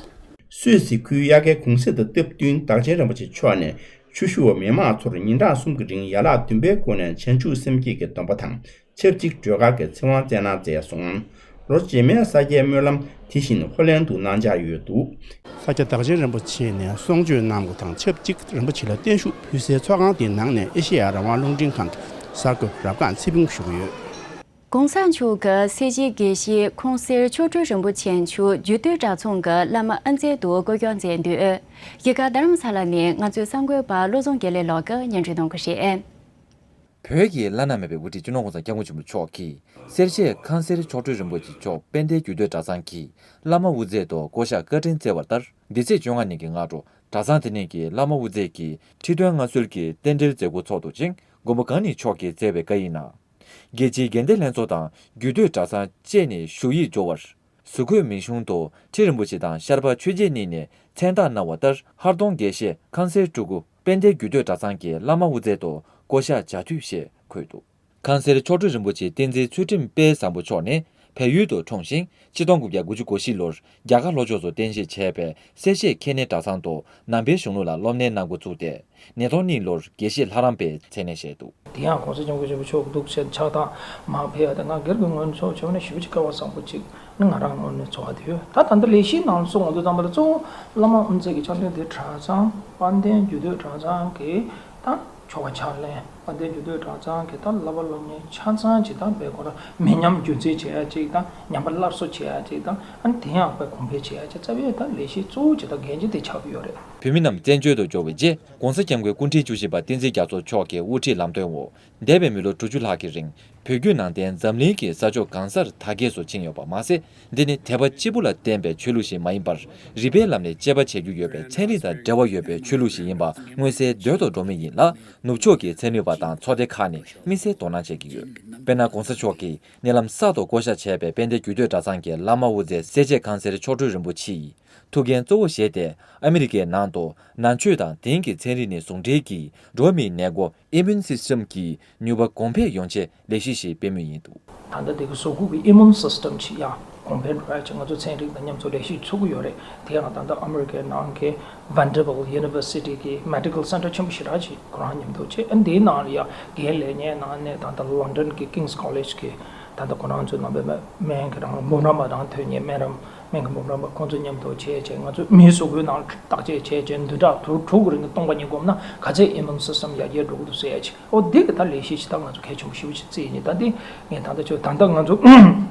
སུད་སི་ཁུལ་དབྱར་ཁའི་གུང་གསེང་དང་སྟབས་བསྟུན་བདག་ཆེན་རིན་པོ་ཆེ་མཆོག་ནས་ཆོས་ཞུ་བ་མི་མང་ཚོར་ཉིན་གྲངས་གསུམ་གྱི་རིང་ཡན་ལག་བདུན་པའི་སྒོ་ནས་བྱང་ཆུབ་སེམས་བསྐྱེད་ཀྱི་སྡོམ་པ་དང་ཆབས་ཅིག་སྒྲོལ་དཀར་གྱི་ཚེ་དབང་སྩལ་གནང་མཛད་སོང་། ལོ་རྗེས་མའི་ས་སྐྱའི་སྨོན་ལམ་དེ་བཞིན་ཧོ་ལན་དུ་གནང་འཆར་ཡོད་འདུག། ས་སྐྱ་བདག་ཆེན་རིན་པོ་ཆེ་ནས་གསུང་ཆོས་གནང་བ་དང་ཆབས་ཅིག་རིན་པོ་ཆེ་ལ་བརྟན་བཞུགས་ཕུལ་སའི་ཚོགས་ཁང་དེའི་ནང་ནས་ཨེ་ཤེ་ཡ་རང་དབང་རླུང་འཕྲིན་ཁང་གི་གསར་འགོད་པ་རབ་སྒང་ཚེ་ཕུན་ཞུ་གི་ཡོད། ༸གོང་ས་མཆོག་གི་སྲས་ཀྱི་དགེ་བཤེས་ཁོང་གསེར་མཆོག་སྤྲུལ་རིན་པོ་ཆེ་མཆོག་རྒྱུད་སྟོད་གྲྭ་ཚང་གི་བླ་མ་དབུ་མཛད་དུ་སྐུ་སྐྱོང་མཛད་དོན། གཞིས་ཀ་རྡ་རམ་ས་ལ་ནས་ང་ཚོའི་གསར་འགོད་པ་བློ་བཟང་དགེ་ལེགས་ལགས་ཀྱིས་སྙན་སྒྲོན་གནང་གི་རེད། བོད་ཀྱི་བླ་ན་མེད་པའི་དབུ་ཁྲིད་སྤྱི་ནོར་༸གོང་ས་༸སྐྱབས་མགོན་ཆེན་པོ་མཆོག་གིས་གསེར་བཞེས་ཁང་གསེར་མཆོག་སྤྲུལ་རིན་པོ་ཆེ་མཆོག་དཔལ་ལྡན་རྒྱུད་སྟོད་གྲྭ་ཚང་གི་བླ་མ་དབུ་མཛད་དུ་བསྐོ་གཞག་བཀའ་དྲིན་སྩལ་བ་ལྟར། འདི་ཚེས་བཅོ་ལྔ་ཉིན་གྱི་སྔ་དྲོ་གྲྭ་ཚང་དེ་ནས་ཀྱི་བླ་མ་དབུ་མཛད་ཀྱི་ཁྲི་སྟོན་མངའ་གསོལ་གྱི་རྟེན་འབྲེལ་མཛད་སྒོ་ཚོགས་འདུ་ཅིང་། མགོན་པོ་གང་ཉིད་མཆོག་གིས་མཛད་པའི་བཀའ་ཡིག་ནང་། རྒྱལ་སྤྱིའི་དགེ་ལྡན་ལྷན་ཚོགས་དང་རྒྱུད་སྟོད་གྲྭ་ཚང་བཅས་ནས་ཞུ་ཡིག་འབྱོར་བར། གཟུགས་བཀོད་མིང་གཞུང་དུ་ཁྲི་རིན་པོ་ཆེ་དང་ཤར་པ་ཆོས་རྗེ་གཉིས་ནས་མཚན་རྟགས་གནང་བ་ལྟར། ཧར་གདོང་དགེ་བཤེས་ཁང་གསེར་སྤྲུལ་སྐུ་དཔལ་ལྡན་རྒྱུད་སྟོད་གྲྭ་ཚང་གི་བླ་མ་དབུ་མཛད་དུ་བསྐོ་གཞག་བྱ་འཐུས་ཞེས་འཁོད་འདུག། ཁང་གསེར་མཆོག་སྤྲུལ་རིན་པོ་ཆེ་བསྟན་འཛིན་ཚུལ་ཁྲིམས་དཔལ་བཟང་པོ་མཆོག་ནི་བལ་ཡུལ་དུ་འཁྲུངས་ཤིང་། ཆིག་སྟོང་དགུ་བརྒྱ་དགུ་བཅུ་གོ་བཞི་ལོར་རྒྱ་གར་ལྷོ་ཕྱོགས་སུ་རྟེན་གཞི་བྱས་པའི་གསེར་བཞེས་ཁེ་ནེ་གྲྭ་ཚང་དུ་ནང་པའི་གཞུང་ལུགས་ལ་སློབ་གཉེར་གནང་འགོ་བཙུགས་ཏེ། ཉིས་སྟོང་གཉིས་ལོར་དགེ་བཤེས་ལྷ་རམས་པའི་མཚན་གནས་བཞེས་འདུག། དེ་ཡང་༸གོང་ས་༸སྐྱབས་མགོན་ཆེན་པོ་མཆོག་འདུག་ཟེར་ཕྱག་དང་མར་ཕེབས་ཡ་དེ་ང་སྒེར་གྱི་ངོས་ནས་ཚོར་བ་བྱས་ན་ཞེ་པོ་ཅིག་སྐལ་བ་བཟང་པོ་ཅིག་ནི་ང་རང་ངོས་ནས་ཚོར་བ་དེ་ཡོད། ད་ད་ལྟ་ལས་གཞིའི་ནང་གསུང་འོང་དུས་ཙམ་པ་ལ་གཙོ་བོ་བླ་མ་དབུ་མཛད་ཀྱི་ཕྱག་ལེན་དེ་གྲྭ་ཚང་དཔལ་ལྡན་རྒྱུད་སྟོད་གྲྭ་ཚང་གི་ད་ཆོ་ག་ཕྱག་ལེན། དཔལ་ལྡན་རྒྱུད་སྟོད་གྲྭ་ཚང་གི་ད་བསླབ་པ་སློབ་གཉེར་ཆ་ཚང་ཅིག་དང་དཔེ་ཁོ་རང་མི་ཉམས་རྒྱུན་འཛིན་བྱེད་ཡ་ཅིག་དང་། ཉམས་པ་སླར་གསོ་བྱེད་ཡ་ཅིག་དང་། ཨ་ནི་དེ་ཡང་དཔེ་གོང་འཕེལ་བྱེད་ཡ་ཅིག་རྩ་བའི་ད་ལས་གཞི་གཙོ་བོ་ཅིག་དང་འགན་ཅིག་དེ་ཆགས་ཀྱི་ཡོད་རེད། བོད་མི་རྣམས་བཙན་བྱོལ་དུ་འབྱོར་བའི་རྗེས། ༸གོང་ས་༸སྐྱབས་མགོན་སྐུ་ཕྲེང་བཅུ་བཞི་པ་བསྟན་འཛིན་རྒྱ་མཚོ་མཆོག་གི་དབུ་ཁྲིད་ལམ་སྟོན་འོག་འདས་པའི་མི་ལོ་དྲུག་ཅུ་ལྷག་གི་རིང་བོད་བརྒྱུད་ནང་བསྟན་འཛམ་གླིང་གི་ས་ཕྱོགས་གང་སར་དར་རྒྱས་སུ་ཕྱིན་ཡོད་པ་མ་ཟད། འདི་ནི་དད་པ་གཅིག་པུ་ལ་བརྟེན་པའི་ཆོས་ལུགས་ཤིག་མ་ཡིན་པར། རིག་པའི་ལམ་ནས་དཔྱད་པ་བྱེད་རྒྱུ་ཡོད་པའི་ཚན་རིག་དང་འབྲེལ་བ་ཡོད་པའི་ཆོས་ལུགས་ཤིག་ཡིན་པ་མངོན་གསལ་དོད་དུ་འགྲོ་མུས་ཡིན་ལ། ནུབ་ཕྱོགས་ཀྱི་ཚན་རིག་པ། པ་དང་ཚོགས་སྡེ་ཁག་ནས་དམིགས་བསལ་དོ་སྣང་བྱེད་ཀྱི་ཡོད། དཔེར་ན། ྋགོང་ས་མཆོག་གིས་མནལ་ལམ་གསར་དུ་བསྐོ་བཞག་བྱས་པའི་དཔལ་ལྡན་རྒྱུད་སྟོད་གྲྭ་ཚང་གི་བླ་མ་དབུ་མཛད་སེར་བྱེས་ཁང་གསར་མཆོག་སྤྲུལ་རིན་པོ་ཆེ་ཡིས་ཐུགས་འགན་གཙོ་བོ་བཞེས་ཏེ། ཨ་མི་རི་ཀའི་ནང་དུ་ནང་ཆོས་དང་དེང་གི་ཚན་རིག་ནས་ཟུང་འབྲེལ་གྱིས་འགྲོ་བ་མིའི་ནད་འགོག Immune System གྱི་ནུས་པ་གོང་འཕེལ་ཡོང་ཆེད་ལས་གཞི་ཞིག་སྤེལ་མུས་ཡིན་འདུག། ད་ལྟ་དེ་གི་གཟུགས་པོ་གི་Immune System ཅིག་ཡང་གོང་འཕེལ་འགྲོ་ཡ་ཅིག་ང་ཚོ་ཚན་རིག་དང་མཉམ་དུ་ལས་གཞི་ཚུགས་ཀྱི་ཡོད་རེད། དེ་ཡང་ད་ལྟ་ཨ་མི་རི་ཀའི་ནང་གི་Vanderbilt University གི་Medical Center ཆེན་པོ་ཞེ་དྲག་ཅིག་ཁོ་རང་མཉམ་དུ་བྱས། ཨ་འདིའི་ནང་ལ་ཡང་རྒན་ལས་སྣེ་ནང་ནས་ད་ལྟ་London གི་King's College གི་ད་ལྟ་ཁོ་རང་ཚོའི་ནང་པའི་སྨན་གྱི་རང་འབུམ་རམས་པ་དང་ཐོན་མཁན་སྨན་རམས་སྨན་གྱི་འབུམ་རམས་པ་ཁོང་ཚོ་མཉམ་དུ་བྱས་བྱས། ང་ཚོ་མིའི་གཟུགས་པོའི་ནང་བརྟག་དཔྱད་བྱས་བྱས་བདུན་ཕྲག་དྲུག་དྲུག་གི་རིང་གི་སྟོང་པ་ཉིད་བསྒོམས་ན་ག་ཚད་Immune System ཡར་རྒྱས་འགྲོ་གི་འདུག་ཟེར་ཡ་ཅིག། ཨོ་འདི་གི་ད་ལས་གཞི་ཞིག་ད་ང་ཚོ་གལ་ཆེན་པོ་ཞེ་པོ་ཅིག་བརྩིས་ནས། ད་འདི་ངས་ད་ལྟ་ཆོས་ད་ལྟ་ང་ཚོ་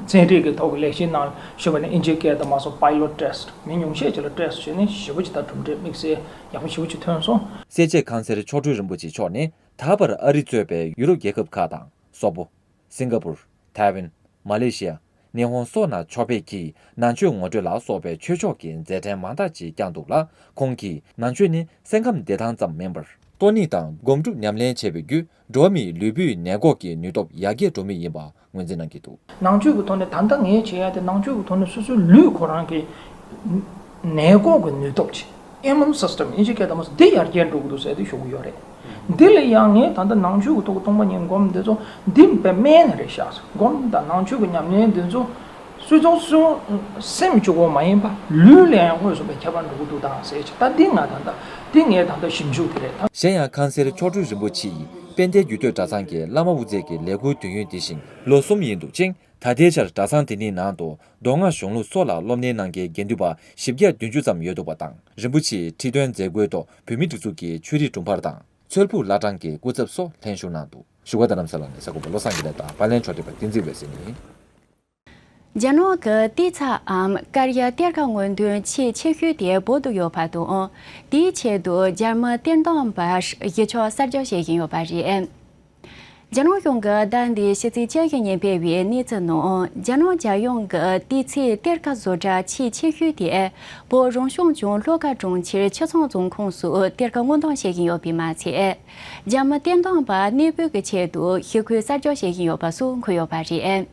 ཚན་རིག་གི་ཐོག་གི་ལས་གཞི་ནང་ཞུ་བ་ནི་ཨིན་ཇིའི་སྐད་དུ་མ་སོང་Pilot Test མི་ཉུང་ཤས་ཅིག་ལ་Test བྱས་ནས་ཞེ་པོ་ཅིག་ད་གྲུབ་འབྲས་དམིགས་བསལ་ཡག་པོ་ཞེ་པོ་ཅིག་ཐོན་སོང་། སེར་བྱེས་ཁང་གསར་མཆོག་སྤྲུལ་རིན་པོ་ཆེ་མཆོག་ནི་ད་བར་ཨ་རི་གཙོས་པའི་ཡུ་རོབ་རྒྱལ་ཁབ་ཁག་དང་སོག་པོ། སིང་ག་པུར། ཐའེ་ཝན། མ་ལེ་ཤི་ཡ། ཉི་ཧོང་སོགས་ནང་ཕྱོགས་ཕེབས་ཀྱིས་ནང་ཆོས་ངོ་སྤྲོད་ལ་སོགས་པའི་ཆོས་ཕྱོགས་ཀྱི་མཛད་འཕྲིན་མང་དག་ཅིག་བསྐྱངས་འདུག་ལ། ཁོང་གིས་ནང་ཆོས་ནི་སེམས་ཁམས་བདེ་ཐང་ཙམ་མིན་པར། ཏོག་ནི་དང་སྒོམ་སྒྲུབ་ཉམས་ལེན་བྱས་པའི་བརྒྱུད་འགྲོ་བ་མིའི་ལུས་པོའི་ནད་འགོག་གི་ནུས་སྟོབས་ཡར་རྒྱས་འགྲོ་མུས་ཡིན་པ་ངོས་འཛིན་གནང་གི་འདུག། ནང་ཆོས་ཀྱི་ཐོག་ནས་ད་ལྟ་ངས་བྱེད་ཡ་དེ་ནང་ཆོས་ཀྱི་ཐོག་ནས་སོ་སོའི་ལུས་ཁོ་རང་གི་ནད་འགོག་གི་ནུས་སྟོབས་ཅིག། Immune System ཨིན་ཇི་སྐད་དུ་མ་སོང་འདི་ཡར་རྒྱས་འགྲོ་གི་འདུག་ཟེར་དེ་ཞུ་གི་ཡོད་རེད། འདི་ལ་ཡང་ངས་ད་ལྟ་ནང་ཆོས་ཀྱི་ཐོག་གི་སྟོང་པ་ཉིད་སྒོམ་འདི་ཚོ་འདི་དཔེ་སྨན་རེད་ཤག། སྒོམ་དང་ནང་ཆོས་ཀྱི་ཉམས་ལེན་འདི་ཚོ་སུས་ཚོགས་སུ་སེམས་གཅིག་པོ་མ་ཡིན་པ་ལུས་ལ་ཡང་དངོས་སུ་དཔེ་ཁྱད་པར་འགྲོ་གི་འདུག་དང་ཟེར་ཅིག། ད་འདི་ང་ད་ལྟ་འདི་ངས་ད་ལྟ་ཞིབ་འཇུག་དེ་རེད་ད། གཞན་ཡང་ཁང་གསར་མཆོག་སྤྲུལ་རིན་པོ་ཆེ་ཡིས་དཔལ་ལྡན་རྒྱུད་སྟོད་གྲྭ་ཚང་གི་བླ་མ་དབུ་མཛད་ཀྱི་ལས་འཁུར་དུས་ཡུན་དེ་བཞིན་ལོ་གསུམ་ཡིན་འདུག་ཅིང་། ད་ལྟའི་ཆར་གྲྭ་ཚང་དེ་གཉིས་ནང་དུ་མདོ་སྔགས་གཞུང་ལུགས་སོགས་ལ་སློབ་གཉེར་གནང་མཁན་དགེ་འདུན་པ་བཞི་བརྒྱ་བདུན་ཅུ་ཙམ་ཡོད་འདུག་པ་དང་། རིན་པོ་ཆེའི་ཁྲི་སྟོན་མཛད་སྒོའི་ཐོག་བོད་མིའི་སྒྲིག་འཛུགས་ཀྱི་ཆོས་རིག་དྲུང་འཕར་དང་། ཚོལ་ཕུག་བླ་བྲང་གི་སྐུ་ཚབ་སོགས་ལྷན་ཞུགས་གནང་འདུག། བཞུགས་སྒར་རྡ་རམ་ས་ལ་ནས་གསར་འགོད་པ་བློ་བཟང་གིས་ལས་དང་པར་ལེན་ཕྱོགས་སྒྲིག་པ་བསྟན་འཛིན་འོད་ཟེར་ཡིན། རྒྱ་ནག་གི་ཏི་ཚ་འམ་ཀར་ཡ་གཏེར་ཁ་སྔོག་འདོན་ཆེས་ཆེ་ཤོས་དེ་བོད་དུ་ཡོད་པ་དང་། དེའི་ཆེད་དུ་འཇར་མན་གཏེར་སྟོན་པ་གཞི་ཆགས་གསར་འཇོག་བྱེད་བཞིན་ཡོད་པ་རེད། རྒྱ་ནག་གཞུང་གིས་ཟླ་འདིའི་ཕྱི་ཚེས་བཅུ་བཞི་ཉིན་སྤེལ་བའི་གནས་ཚུལ་ནང་། རྒྱ་ནག་རྒྱལ་ཡོངས་ཀྱི་ཏི་ཚེ་གཏེར་ཁ་བཟོ་གྲྭ་ཆེས་ཆེ་ཤོས་དེ་བོད་རང་སྐྱོང་ལྗོངས་ལྷོ་ཁ་གྲོང་ཁྱེར་ཆུ་བྱང་རྫོང་ཁོངས་སུ་གཏེར་ཁ་སྔོག་འདོན་བྱེད་བཞིན་ཡོད་པས་མ་ཚད། རྒྱ་མི་གཏེར་སྟོན་པ་གནས་སྤོས་ཀྱི་ཆེད་དུ་ཞི་རྒོལ་གསར་འཇོག་བྱེད་བཞིན་ཡོད་པ་སོགས་འཁོད་ཡོད་པ་རེད།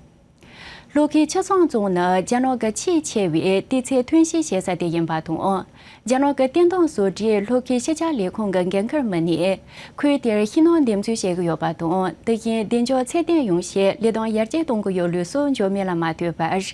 ལྷོ་ཁའི་ཆུ་བྱང་རྫོང་ནི་རྒྱ་ནག་གི་ཆེས་ཆེ་བའི་ཏི་ཚེ་ཐོན་སྐྱེད་བྱེད་ས་དེ་ཡིན་པ་དང་། རྒྱ་ནག་གི་བསྟན་དོན་བཟོ་གྲྭའི་ལྷོ་ཁའི་ཕྱི་འབྲེལ་ལས་ཁུངས་ཀྱི་འགན་འཁུར་མི་སྣས་ཁུལ་དེར་ཤིང་ནགས་འདེབས་འཛུགས་བྱེད་ཀྱི་ཡོད་པ་དང་། དེ་བཞིན་བདེ་འཇགས་ཚད་ལྡན་ཡོང་ཆེད་ལས་དོན་ཡར་རྒྱས་གཏོང་གི་ཡོད་ལུགས་སོགས་འབྱོར་མེད་ལ་མ་ལྟོས་པར།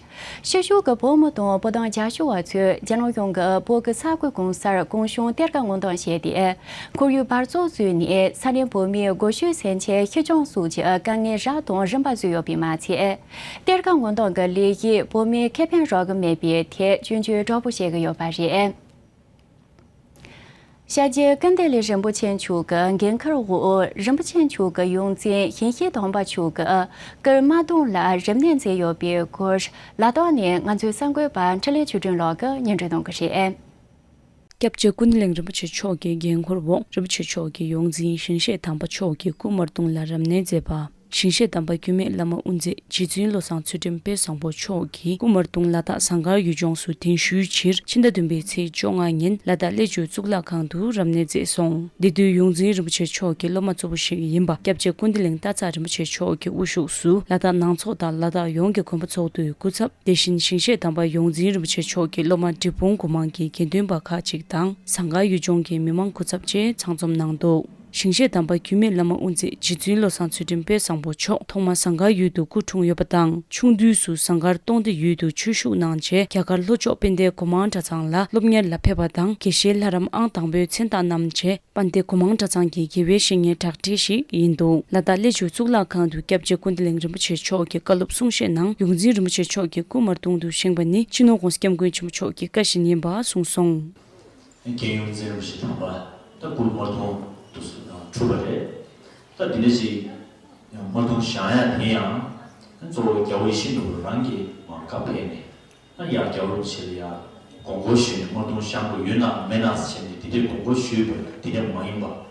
ཕྱི་ཕྱོགས་ཀྱི་བོད་མི་དང་བོད་དོན་རྒྱབ་སྐྱོར་བ་ཚོས་རྒྱ་ནག་གཞུང་གིས་བོད་ཀྱི་ས་ཁུལ་གང་སར་གུང་གཞུང་གཏེར་ཁ་སྔོག་འདོན་བྱས་ཏེ། ཁོར་ཡུག་འབག་བཙོག་བཟོས་ནས་ས་གནས་བོད་མིའི་སྒོ་ཕྱུགས་ཟིན་བྲིས་ཤི་གྱོང་སོགས་ཀྱི་དཀའ་ངལ་རབ་དང་རིམ་པ་བཟོས་ཡོད་པས་མ་ཚད། གཏེར་ཁ་སྔོག་འདོན་གྱི་ལས་གཞིས་བོད་མིར་ཁེ་ཕན་རག་གི་མེད་པའི་ཐད་སྐྱོན་བརྗོད་དྲག་པོ་བྱེད་ཀྱི་ཡོད་པ་རེད། ཤར་རྒྱལ་ཀུན་བདེ་ལེགས་རིན་པོ་ཆེ་མཆོག་གི་འགན་འཁུར་འོག་རིན་པོ་ཆེ་མཆོག་གི་ཡོངས་འཛིན་ཞིང་གཤེགས་དམ་པ་མཆོག་གིས་ཀིར་དམར་གདུང་ལ་རིམས་ནད་མཛད་ཡོད་པའི་སྐོར། ལ་དྭགས་ནས་ང་ཚོའི་གསར་འགོད་པ་འཕྲིན་ལས་ཆོས་སྒྲོན་ལགས་ཀྱིས་སྙན་སྒྲོན་གནང་གི་རེད། སྐྱབས་རྗེ་ཀུན་བདེ་གླིང་རིན་པོ་ཆེ་མཆོག་གི་འགན་འཁུར་འོག་རིན་པོ་ཆེ་མཆོག་གི་ཡོངས་འཛིན་ཞིང་གཤེགས་དམ་པ་མཆོག་གིས་ཀིར་དམར་གདུང་ལ་རིམས་ནད་མཛད་པ། ཞིང་གཤེགས་དམ་པ་སྐྱོན་མེད་བླ་མ་དབུ་མཛད་རྗེ་བཙུན་བློ་བཟང་ཚུལ་ཁྲིམས་དཔལ་བཟང་པོ་མཆོག་གིས་ཀིར་དམར་གདུང་ལ་དྭགས་ཟངས་དཀར་ཡུལ་ལྗོངས་སུ་གདན་ཞུས་ཕྱིར་ཕྱི་ཟླ་བདུན་པའི་ཚེས་བཅོ་ལྔ་ཉིན་ལ་དྭགས་གླེ་བྱུས་གཙུག་ལག་ཁང་དུ་རིམས་ནད་མཛད་སོང་། འདི་དུས་ཡོངས་འཛིན་རིན་པོ་ཆེ་མཆོག་གི་སློབ་མ་གཙོ་བོ་ཞིག་ཡིན་པ་སྐྱབས་རྗེ་ཀུན་བདེ་གླིང་སྟག་ཚང་རིན་པོ་ཆེ་མཆོག་གི་དབུ་བཞུགས་སུ་ལ་དྭགས་ནང་ཚོགས་དང་ལ་དྭགས་ཡོངས་ཀྱི་དགོན་པ་ཚོགས་འདུའི་སྐུ་ཚབ། དེ་བཞིན་ཞིང་གཤེགས་དམ་པ་ཡོངས་འཛིན་རིན་པོ་ཆེ་མཆོག་གི་སློབ་མ་འབྲས་སྤུངས་སྒོ་མང་གི་དགེ་འདུན་པ་ཁག་ཅིག་དང་ཟངས་དཀར་ཡུལ་ལྗོངས་ཀྱི་མི་མང་སྐུ་ཚབ་བཅས་ཚང་འཛོམས་གནང་འདུག་ཞིང་གཤེགས་དམ་པ་སྐྱོན་མེད་བླ་མ་དབུ་མཛད་རྗེ་བཙུན་བློ་བཟང་ཚུལ་ཁྲིམས་དཔལ་བཟང་པོ་མཆོག་ཐོག་མར་ཟངས་དཀར་ཡུལ་དུ་སྐུ་འཁྲུངས་ཡོད་པ་དང་། ཆུང་དུས་སུ་ཟངས་དཀར་སྟོང་སྡེ་ཡུལ་དུ་ཆོས་ཞུགས་གནང་རྗེས་རྒྱ་གར་ལྷོ་ཕྱོགས་དཔལ་ལྡན་སྒོ་མང་གྲྭ་ཚང་ལ་སློབ་གཉེར་ལ་ཕེབས་པ་དང་དགེ་བཤེས་ལྷ་རམས་ཨང་དང་པོའི་མཚན་རྟགས་བསྣམས་རྗེས། དཔལ་ལྡན་སྒོ་མང་གྲྭ་ཚང་གི་དགེ་བའི་བཤེས་གཉེན་གྲགས་བསྒྲིགས་ཤིག་ཡིན་འདུག་ལ་དྭགས་གླེ་བྱུས་གཙུག་ལག་ཁང་དུ་སྐྱབས་རྗེ་ཀུན་བདེ་གླིང་རིན་པོ་ཆེ་མཆོག་གི་བཀའ་སློབ་གསུང་བཤད་ནང་ཡོངས་འཛིན་རིན་པོ་ཆེ་མཆོག་གིས་ཀིར་དམར་གདུང་དུ་བཞེངས་པ་ནི་སྤྱི་ནོར་༸གོང་ས་༸སྐྱབས་མགོན་ཆེན་པོ་མཆོག་གི་བཀའ་བཞིན་ཡིན་པ་གསུངས་སོང་། རྒན་ཡོངས་འཛིན་རིན་པོ་ཆེ་དམ་པ་ད་ཀིར་དམར་གདུང་དུ་གྲུབ་པ་རེད། ད་དེ་འདྲ་ཅིག་དམར་གདུང་བཞེངས་ཡ་དེ་ཡང་གཙོ་བོ་རྒྱལ་བ་ཡིད་བཞིན་ནོར་བུ་རང་གིས་མར་བཀའ་ཕེབས་ནས། ཨ་ཡ་རྒྱལ་བ་རིན་པོ་ཆེ་ལ་ཡ་དགོངས་སྐོར་ཞུས་ནས་དམར་གདུང་བཞེངས་དགོས་ཡོད་ན་མེད་ན་ཟེར་བྱས་ནས་དེ་འདྲའི་དགོངས་སྐོར་ཞུས་པ་དེ་འདྲ་མ་ཡིན་པ། ཨ་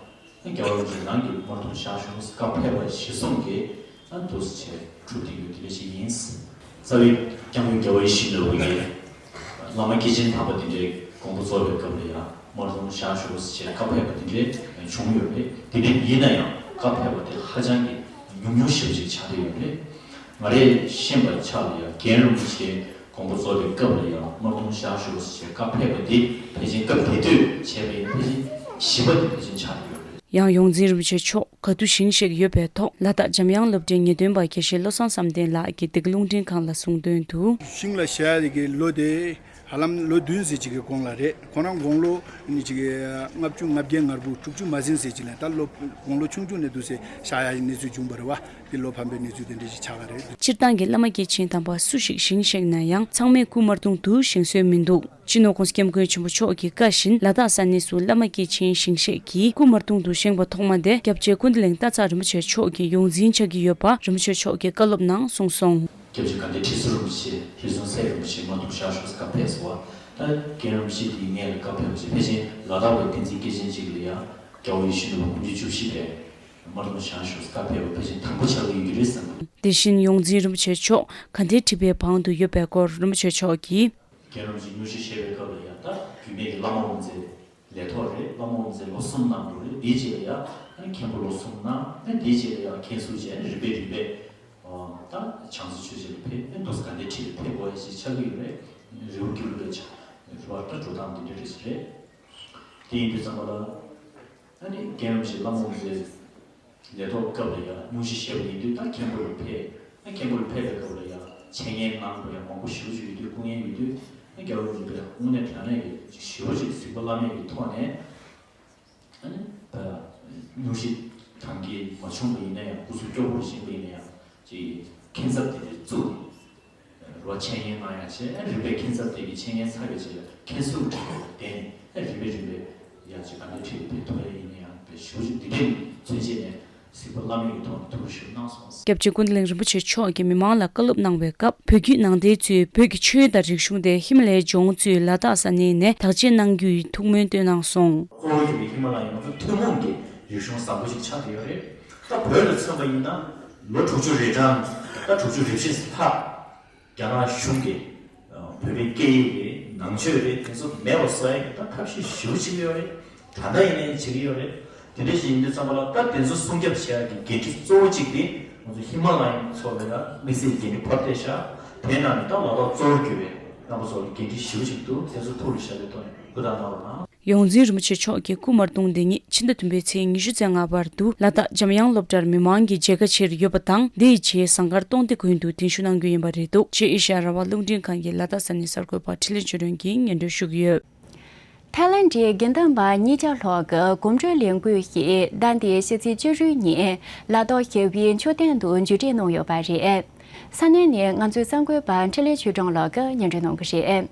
རྒྱལ་བ་རིན་པོ་ཆེ་རང་གིས་དམར་གདུང་བཞེངས་ཤོག་ཟེར་བཀའ་ཕེབས་པ་གཞིར་བཟུང་གིས་ཨ་འདུག་སེ་བྱས་གྲུབ་བསྡད་ཡོད་དེ་འདྲ་ཞིག་ཡིན། རྩ་བའི་སྐྱབས་མགོན་རྒྱལ་བ་ཡིད་བཞིན་ནོར་བུ་ཡིས་བླ་མ་སྐྱེས་ཆེན་དམ་པ་དེ་འདྲའི་དགོངས་པ་རྫོགས་པའི་སྐབས་ལ་ཡ་དམར་གདུང་བཞེངས་ཤོག་ཟེར་བྱས་བཀའ་ཕེབས་པ་དེ་འདྲའི་བྱུང་ཡོད་རེད། དེ་འདྲ་ཡིན་ན་ཡང་ བཀའ་ཕེབས་པ་དེ་ཧ་ཅང་གི་ཉུང་ཉུང་ཞེ་པོ་ཅིག་ཆགས་བསྡད་ཡོད་རེད། ང་རས་ཤེས་པ་ཆ་ལ་ཡང་རྒན་རིན་པོ་ཆེ་དགོངས་པ་རྫོགས་པའི་སྐབས་ལ་ཡང་དམར་གདུང་ཞག་ཞུ་བ་ཞེས་བཀའ་ཕེབས་པ་དེ་ཕལ་ཆེར་སྐབས་དེ་དུས་བྱས་པ་ཡིན་ན་ཕལ་ཆེར་བཞི་པ་དེ་ཕལ་ཆེར་ཆགས་བསྡད་ཡོད་རེད། ཡང་ཡོངས་འཛིན་རིན་པོ་ཆེ་མཆོག་ག་དུས་ཞིང་གཤེགས་ཡོད་པའི་ཐོག་ལ་དྭགས་འཇམ་དབྱངས་སློབ་གྲྭའི་ངེས་སྟོན་པ་དགེ་བཤེས་བློ་བཟང་བསམ་གཏན་ལགས་ཀྱིས་འདི་ག་རླུང་འཕྲིན་ཁང་ལ་གསུངས་དོན་དུ། ཤིང་ལ་བཞག་ཡ་གི་ལོ་དེ་ཧ་ལམ་ལོ་བདུན་ཙམ་ཅིག་གི་གོང་ལ་རེད། ཁོ་རང་དགུང་ལོ་ནི་ཅིག་ལྔ་བཅུ་ང་བརྒྱད་ང་དགུ་དྲུག་ཅུ་མ་ཟིན་ཙམ་ཅིག་ལ། ད་ལོ་དགུང་ལོ་ཆུང་ཆུང་ནས་འདུག་སེ་བཞག་ཡ་གི་གནས་ཚུལ་བྱུང་བ་རེད་བ། དེ་ལོ་ཕམ་པའི་གནས་ཚུལ་དེ་འདྲ་ཞིག་ཆགས་ཀ་རེད། སྤྱིར་བཏང་གི་བླ་མ་སྐྱེས་ཆེན་དམ་པ་སུ་ཞིག་ཞིང་གཤེགས་ན་ཡང་ཚང་མས་སྐུ་དམར་གདུང་དུ་བཞེངས་སྲོལ་མི་འདུག་སྤྱི་ནོར་༸གོང་ས་༸སྐྱབས་མགོན་ཆེན་པོ་མཆོག་གི་བཀའ་བཞིན་ལ་དྭགས་ས་གནས་སུ་བླ་མ་སྐྱེས་ཆེན་ཞིང་གཤེགས་ཀྱིས་སྐུ་དམར་གདུང་དུ་བཞེངས་པ་ཐོག་མ་དེ་སྐྱབས་རྗེ་ཀུན་བདེ་གླིང་སྟག་ཚང་རིན་པོ་ཆེ་མཆོག་གི་ཡོངས་འཛིན་ཆགས་ཀྱི་ཡོད་པ་རིན་པོ་ཆེ་མཆོག་གིས་བཀའ་སློབ་གནང་གསུངས་སོང་། སྐྱབས་རྗེ་དགའ་ལྡན་ཁྲི་ཟུར་རིན་པོ་ཆེ་རི་ཟུང་སྲས་རིན་པོ་ཆེ་དམར་གདུང་ཞག་ཞུ་བཀའ་ཕེབས་སོང་བ། ད་རྒན་རིན་པོ་ཆེ་དེའི་ངས་ལ་བཀའ་ཕེབས་པ་ཞིག་ཕལ་ཆེར་ལ་དྭགས་པའི་བསྟན་འཛིན་སྐྱེས་ཆེན་གཅིག་ལ་ཡང་རྒྱལ་བ་ཡིད་བཞིན་ནོར་བུ་སྐུ་ཕྲེང་བཅུ་བཞི་པས་དམར་གདུང་ཞག་ཞུ་བཀའ་ཕེབས་པ་ཕལ་ཆེར་དང་པོ་ཆགས་ཀྱི་ཡོད་ཀྱི་རེད་བསམ་གི། དེ་བཞིན་ཡོངས་འཛིན་རིན་པོ་ཆེ་མཆོག་ག་འདྲའི་ཁྲི་པའི་བང་དུ་ཡོད་པའི་སྐོར་རིན་པོ་ཆེ་མཆོག་གིས། རྒན་རིན་པོ་ཆེ་སྙུང་གཞི་བཞེས་པའི་སྐབས་ལ་ཡང་ད་རྒྱུད་སྨད་ཀྱི་བླ་མ་དབུ་མཛད་ལས་ཐོག་རེད། བླ་མ་དབུ་མཛད་ལོ་གསུམ་གནང་འདུག་རེད། དེའི་རྗེས་ལ་ཡང་ཨ་ནི་མཁན་པོ་ལོ་གསུམ་གནང་། ཨ་ནི་དེའི་རྗེས་ལ་ཡང་མཁན་ཟུར་བྱས། ཨ་ནི་རིམ་པས་རིམ་པས་ད་བྱང་རྩེ་ཆོས་རྗེ་ལ་ཕེབས། ཨ་ནི་འདུག་སེ་ག་འདྲའི་ཁྲིད་ལ་ཕེབས་དགོས་ཡ་ཞིག་ཆགས་ཀྱི་ཡོད་རེད། རི་བོ་དགེ་ལུགས་ལ་ཆགས་རི་བ་ད་འགྲོ་སྟངས་འདི་འདྲ་རེད་ཟེར་རེད། དེ་ཡིན་དུས་ཙམ་པ་ལ་ཨ་ནི་རྒན་རིན་པོ་ཆེ་བླ་མ་དབུ་མཛད། ལས་ཐོག་སྐབས་ལ་ཡང་སྙུང་གཞི་བཞེས་པ་ཡིན་དུས་ད་མཁན་པོ་ལ་ཕེབས། ཨ་མཁན་པོ་ལ་ཕེབས་པའི་སྐབས་ལ་ཡང་འཆད་ཉན་གནང་དགོས་ཡ་མང་པོ་ཞེ་པོ་ཅིག་ཡོད་དུས། སྐུ་ངལ་ཡོད་དུས་ཨ་རྒྱལ་བ་རིན་པོ་ཆེ་དངོས་གནས་དྲང་གནས་ཀྱི་ཞེ་པོ་ཅིག་གཟིགས་པ་བླ་མེད་ཀྱི་ཐོག་ནས་ཨ་ནི་ད་སྙུང་གཞི་དང་གི་མ་བྱུང་བ་ཡིན་ན་ཡང་སྐུ་གཟུགས་སྐྱོ་པོ་ཞིག་ཡིན་པ་ཡིན་ན་ཡང་ཅིག་ཁྱད་མཚར་དེ་འདྲ་བཙུགས་ནས། རོ་འཆད་ཉན་གནང་ཡ་བྱས། རིམ་པས་ཁྱད་མཚར་དེ་གི་འཆད་ཉན་ཚར་བའི་རྗེས་ལ་མཁན་ཟུར་གྱི་སྒོ་ལ་བསྡད་ནས་རིམ་པས་རིམ་པས་ཡ་ཅིག་ག་འདྲ་ཁྲིད་ལ་ཕེབས་ཐུབ་ཡ་ཡིན་ན་ཡང་དཔེ་ཞེ་པོ་ཅིག་འདི་འདྲའི་མཚོན་བྱེད་ནས་གཟིགས་པ་བླ་མེད་ཀྱི་ཐོག་ནས་ཐུགས་རེ་ཞུ་གནང་སོང་། སྐྱབས་རྗེ་ཀུན་བདེ་གླིང་རིན་པོ་ཆེ་མཆོག་གིས་མི་མང་ལ་བཀའ་སློབ་གནང་བའི་སྐབས། བོད་བརྒྱུད་ནང་བསྟན་གཙོས་བོད་ཀྱི་ཆོས་དང་རིག་གཞུང་དེ་ཧི་མ་ལའི་ལྗོངས་གཙོས་ལ་དྭགས་ས་གནས་ནས་དར་ཆེན་གནང་རྒྱུའི་ཐུགས་སྨོན་བཏོན་གནང་སོང་། གཙོ་བོ་གྱུར་པའི་ཧི་མ་ལ་ཡ་ང་ཚོ་ཐུན་མོང་གི་རིག་གཞུང་བཟང་པོ་ཞིག་ཆགས་བསྡད་ཡོད་རེད། ད་བོད་ལ་མཚོན་པ་ཡིན་ན་ལོ་དྲུག་ཅུ་རེ་གྲངས་ད་དྲུག་ཅུ་རེ་བཞི་ཙམ་ལྷག་རྒྱ་ནག་གཞུང་གིས་ཨ་བོད་པའི་སྐད་ཡིག་རེད། ནང་ཆོས་རེད། དེ་ཚོ་མེད་པ་བཟོ་ཡ་གི་ད་ཐབས་ཤེས་ཞེ་པོ་བྱེད་ཀྱི་ཡོད་རེད། ད་ལྟ་ཡིན་ནའི་བྱེད་ཀྱི་ཡོད་རེད། དེ་འདྲ་ཞིག་ཡིན་དུས་ཙམ་པ་ལ་ད་དེ་ཚོ་སྲུང་སྐྱོབ་བྱེད་ཡ་གི་འགན་འཁྲི་གཙོ་བོ་གཅིག་དེ་ང་ཚོ་ཧི་མ་ལ་ཡའི་མཚོ་ལ་ཡ་དམིགས་བསལ་འགན་འཁྲི་ཕོག་བསྡད་ཤག་དེའི་ནང་ནས་ད་ལ་དྭགས་གཙོ་བོར་གྱུར་པའི་རྣམ་པ་ཚོ་ལ་འགན་འཁྲི་ཞེ་པོ་ཅིག་འདུག་དེ་ཚོ་ཐུགས་ལ་བཞག་པའི་ཐོག་ནས་ཧུར་ཐག་གནང་རོགས་གནང་། ཡོངས་འཛིན་རིན་པོ་ཆེ་མཆོག་གི་སྐུ་དམར་གདུང་འདི་ཉིད་ཕྱི་ཟླ་བདུན་པའི་ཚེས་ཉི་ཤུ་རྩ་ལྔ་བར་དུ་ལ་དྭགས་འཇམ་དབྱངས་སློབ་གྲྭར་མི་མང་གི་མཇལ་ཁ་ཆེར་ཡོད་པ་དང་། འདི་ཡི་རྗེས་ཟངས་དཀར་སྟོང་སྡེ་དགོན་དུ་གདན་ཞུ་གནང་རྒྱུ་ཡིན་པ་རེད་འདུག་ཅེས་ཨེ་ཤ་ཡ་རང་དབང་རླུང་འཕྲིན་ཁང་གི་ལ་དྭགས་ས་གནས་གསར་འགོད་པ་འཕྲིན་ལས་ཆོས་སྒྲོན་གྱིས་སྙན་སྒྲོན་ཞུ་གི་ཡོད། ཐའི་ལེན་ཌིའི་དགེ་འདུན་པ་ཉིས་བརྒྱ་ལྷག་གིས་གོམ་བགྲོད་ལས་འགུལ་ཞིག་ཟླ་འདིའི་ཕྱི་ཚེས་བཅུ་དྲུག་ཉིན་ལ་དྭགས་ཞི་བའི་མཆོད་རྟེན་དུ་མཇུག་སྒྲིལ་གནང་ཡོད་པ་རེད། ས་གནས་ནས་ང་ཚོའི་གསར་འགོད་པ་འཕྲིན་ལས་ཆོས་སྒྲོན་ལགས་ཀྱིས་སྙན་སྒྲོན་གནང་གི་རེད།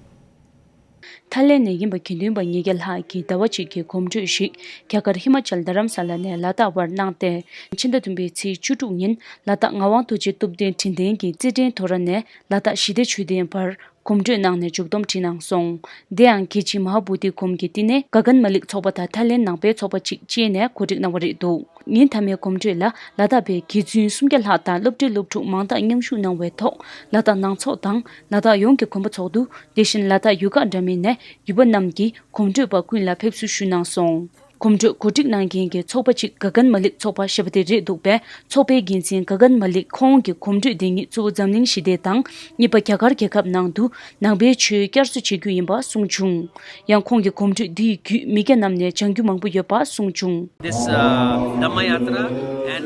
ཐའི་ལེན་ནས་ཡིན་པ་དགེ་འདུན་པ་ཉིས་བརྒྱ་ལྷག་གིས་ཟླ་བ་གཅིག་གི་གོམ་བགྲོད་ཞིག་རྒྱ་གར་ཧི་མ་ཅལ་རྡ་རམ་ས་ལ་ནས་ལ་དྭགས་བར་གནང་སྟེ། ཕྱི་ཟླ་བདུན་པའི་ཚེས་བཅུ་དྲུག་ཉིན་ལ་དྭགས་ངག་དབང་རྡོ་རྗེ་སྟོབས་ལྡན་དྲིན་ལྡན་གྱི་རྩེད་འགྲན་ཐོ་ར་ནས་ལ་དྭགས་ཞི་བདེ་མཆོད་རྟེན་བར་གོམ་བགྲོད་གནང་ནས་མཇུག་སྡོམ་བྲིས་གནང་སོང་། དེ་ཡང་རྒྱལ་སྤྱིའི་མ་ཧཱ་བོ་དྷི་སྒོམ་གྱི་བསྟི་གནས་ག་གན་མ་ལིག་ཚོགས་པ་དང་ཐའི་ལེན་ནང་པའི་ཚོགས་པ་གཅིག་བཅས་ནས་གོ་སྒྲིག་གནང་བ་རེད་འདུག་ཉིན་མཐའ་མའི་གོམ་བགྲོད་ལ་ལ་དྭགས་པའི་དགེ་བཙུན་སུམ་བརྒྱ་ལྷག་དང་སློབ་གྲྭའི་སློབ་ཕྲུག་མང་དག་མཉམ་ཞུགས་གནང་བའི་ཐོག་ལ་དྭགས་ནང་ཚོགས་དང་ལ་དྭགས་ཡོངས་ཀྱི་དགོན་པ་ཚོགས་འདུ། དེ་བཞིན་ལ་དྭགས་ཡུལ་ཁག་འདྲ་མིན་ནས་ཡུལ་པ་རྣམས་ཀྱིས་གོམ་བགྲོད་པ་ཀུན་ལ་ཕེབས་བསུ་ཞུས་གནང་སོང་། གོམ་བགྲོད་གོ་སྒྲིག་གནང་མཁན་གྱི་ཚོགས་པ་གཅིག་ག་གན་མ་ལིག་ཚོགས་པ་ཞེས་པ་དེ་རེད་འདུག་པས། ཚོགས་པའི་འགན་འཛིན་ག་གན་མ་ལིག་ཁོང་གིས་གོམ་བགྲོད་འདི་ཉིད་གཙོ་བོ་འཛམ་གླིང་ཞི་བདེ་དང་། གཉིས་པ། རྒྱ་གར་རྒྱལ་ཁབ་ནང་དུ་ནང་པའི་ཆོས་བསྐྱར་གསོ་བྱེད་རྒྱུ་ཡིན་པ་གསུངས་བྱུང་། ཡང་ཁོང་གིས་གོམ་བགྲོད་འདི་ཡི་བརྒྱུད་མི་སྐྱ་རྣམས་ནས་སྦྱང་རྒྱུ་མང་པོ་ཡོད་པ་གསུངས་བྱུང་། This uh, Dhamma Yatra and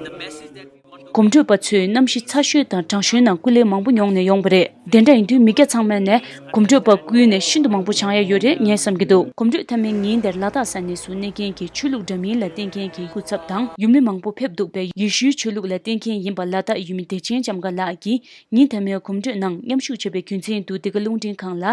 the message that we want to གོམ་བགྲོད་པ་ཚོས་གནམ་གཤིས་ཚ་ཤོས་དང་གྲང་ཤོས་ནང་སྐུ་ལས་མང་པོ་མྱོང་ནས་ཡོང་བ་རེད། དེ་འདྲ་ཡིན་དུས་མི་སྐྱ་ཚང་མ་ནས་གོམ་བགྲོད་པ་བསྐུལ་ནས་ཤིན་ཏུ་མང་པོ་སྦྱང་ཡ་ཡོད་རེད་ངས་བསམ་གྱི་འདུག་གོམ་བགྲོད་མཐའ་མའི་ཉིན་དེར་ལ་དྭགས་ས་གནས་སུ་གནས་མཁན་གྱི་ཆོས་ལུགས་འདྲ་མིན་ལ་བརྟེན་མཁན་གྱི་སྐུ་ཚབ་དང་ཡུལ་མི་མང་པོ་ཕེབས་འདུག་པས། ཡེ་ཤུའི་ཆོས་ལུགས་ལ་བརྟེན་མཁན་ཡིན་པ་ལ་དྭགས་ཡུལ་མི་བདེ་ཆེན་ལྕམ་དགའ་ལགས་ཀྱིས་ཉིན་མཐའ་མའི་གོམ་བགྲོད་ནང་མཉམ་ཞུགས་བྱས་པའི་རྒྱུ་མཚན་དུ་འདི་ག་རླུང་འཕྲིན་ཁང་ལ།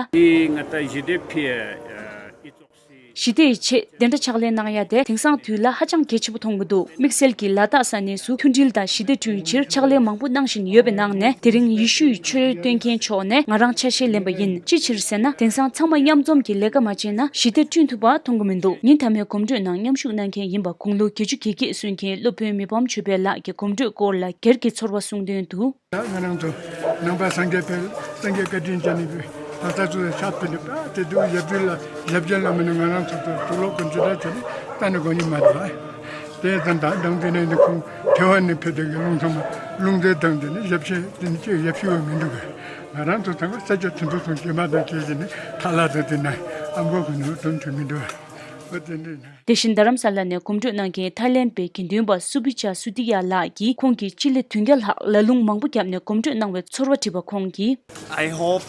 ཞི་བདེ་ཕྱེད་དེ་འདྲ་ཕྱག་ལས་གནང་ཡ་དེ་དེང་སང་དུས་ལ་ཧ་ཅང་གལ་ཆེན་པོ་མཐོང་གི་འདུག་དམིགས་བསལ་གྱིས་ལ་དྭགས་ས་གནས་སུ་མཐུན་སྒྲིལ་དང་ཞི་བདེ་བསྐྲུན་ཕྱིར་ཕྱག་ལས་མང་པོ་གནང་བཞིན་ཡོད་པའི་ནང་ནས་དེ་རིང་ཡེ་ཤུའི་ཆོས་སྟོན་མཁན་མཆོག་ནས་ང་རང་ཆ་ཤས་ལེན་པ་ཡིན། ཅི་ཕྱིར་ཟེར་ན་དེང་སང་ཚང་མ་མཉམ་འཛོམས་ཀྱིས་ལས་ཀ་མ་བྱས་ན་ཞི་བདེ་བསྐྲུན་ཐུབ་པ་མཐོང་གི་མི་འདུག་ཉིན་མཐའ་མའི་གོམ་བགྲོད་ནང་མཉམ་ཞུགས་གནང་མཁན་ཡིན་པ་དགུང་ལོ་བརྒྱད་ཅུ་གྱ་བརྒྱད་སོན་མཁན་སློབ་དཔོན་མི་ཕམ་ཆོས་འཕེལ་ལགས་ཀྱིས་གོམ་བགྲོད་སྐོར་ལ་སྒེར་གྱི་ཚོར་བ་གསུངས་དོན་དུ། ད་ང་རང་ཚོ་ནང་པ་སངས་རྒྱས་དཔལ་སངས་རྒྱས་བཀའ་དྲིན་ཅན་ནི་ད་ལྟ་ཚོ་ཤ་ཕེ་ནི་ད་དེ་དུས་ཡབ་རྒྱུད་ལ་ཡབ་རྒྱལ་ལ་མི་ནི་ང་རང་ཚོ་ཚོ་དུག་ལོག་གི་འཇུ་ར་ཆེ་ནི་ད་ནི་གོ་ནི་མ་རེད་ལ། དེ་ཙམ་དང་སྦྲང་དེ་ནས་ནི་ཁོང་ཐེ་ཝན་ནས་ཕེབས་དེ་གི་རླུང་ཚང་མ་རླུང་རྫས་དང་དེ་ནི་ཞབས་ཕྱི་དེ་ནི་ཅིག་ཞབས་ཕྱི་བ་མི་འདུག་གི། ང་རང་ཚོ་ཚང་མ་ས་ཆ་དེ་ཚོ་སོང་སྐྱེས་མ་དང་སྐྱེས་ཀྱི་ནི་ཐ་ལ་དང་དེ་ན་ཨ་མགོ་གི་ནི་དོན་དུ་མི་འདུག་གི། འོ་དེ་འདྲ་ན། དེ་བཞིན་རྡ་རམ་ས་ལ་ནས་གོམ་བགྲོད་གནང་མཁན་ཐའི་ལེན་པའི་དགེ་འདུན་པ་སུ་པི་ཅ་སུ་ཏི་ཡ་ལགས་ཀྱིས་ཁོང་གིས་སྤྱི་ལེ་བདུན་བརྒྱ་ལྷག་ལ་ལུང་མང་པོ་བརྒྱབ་ནས་གོམ་བགྲོད་གནང་བའི་ཚོར་བ་དྲིས་པ་ཁོང་གིས། I hope,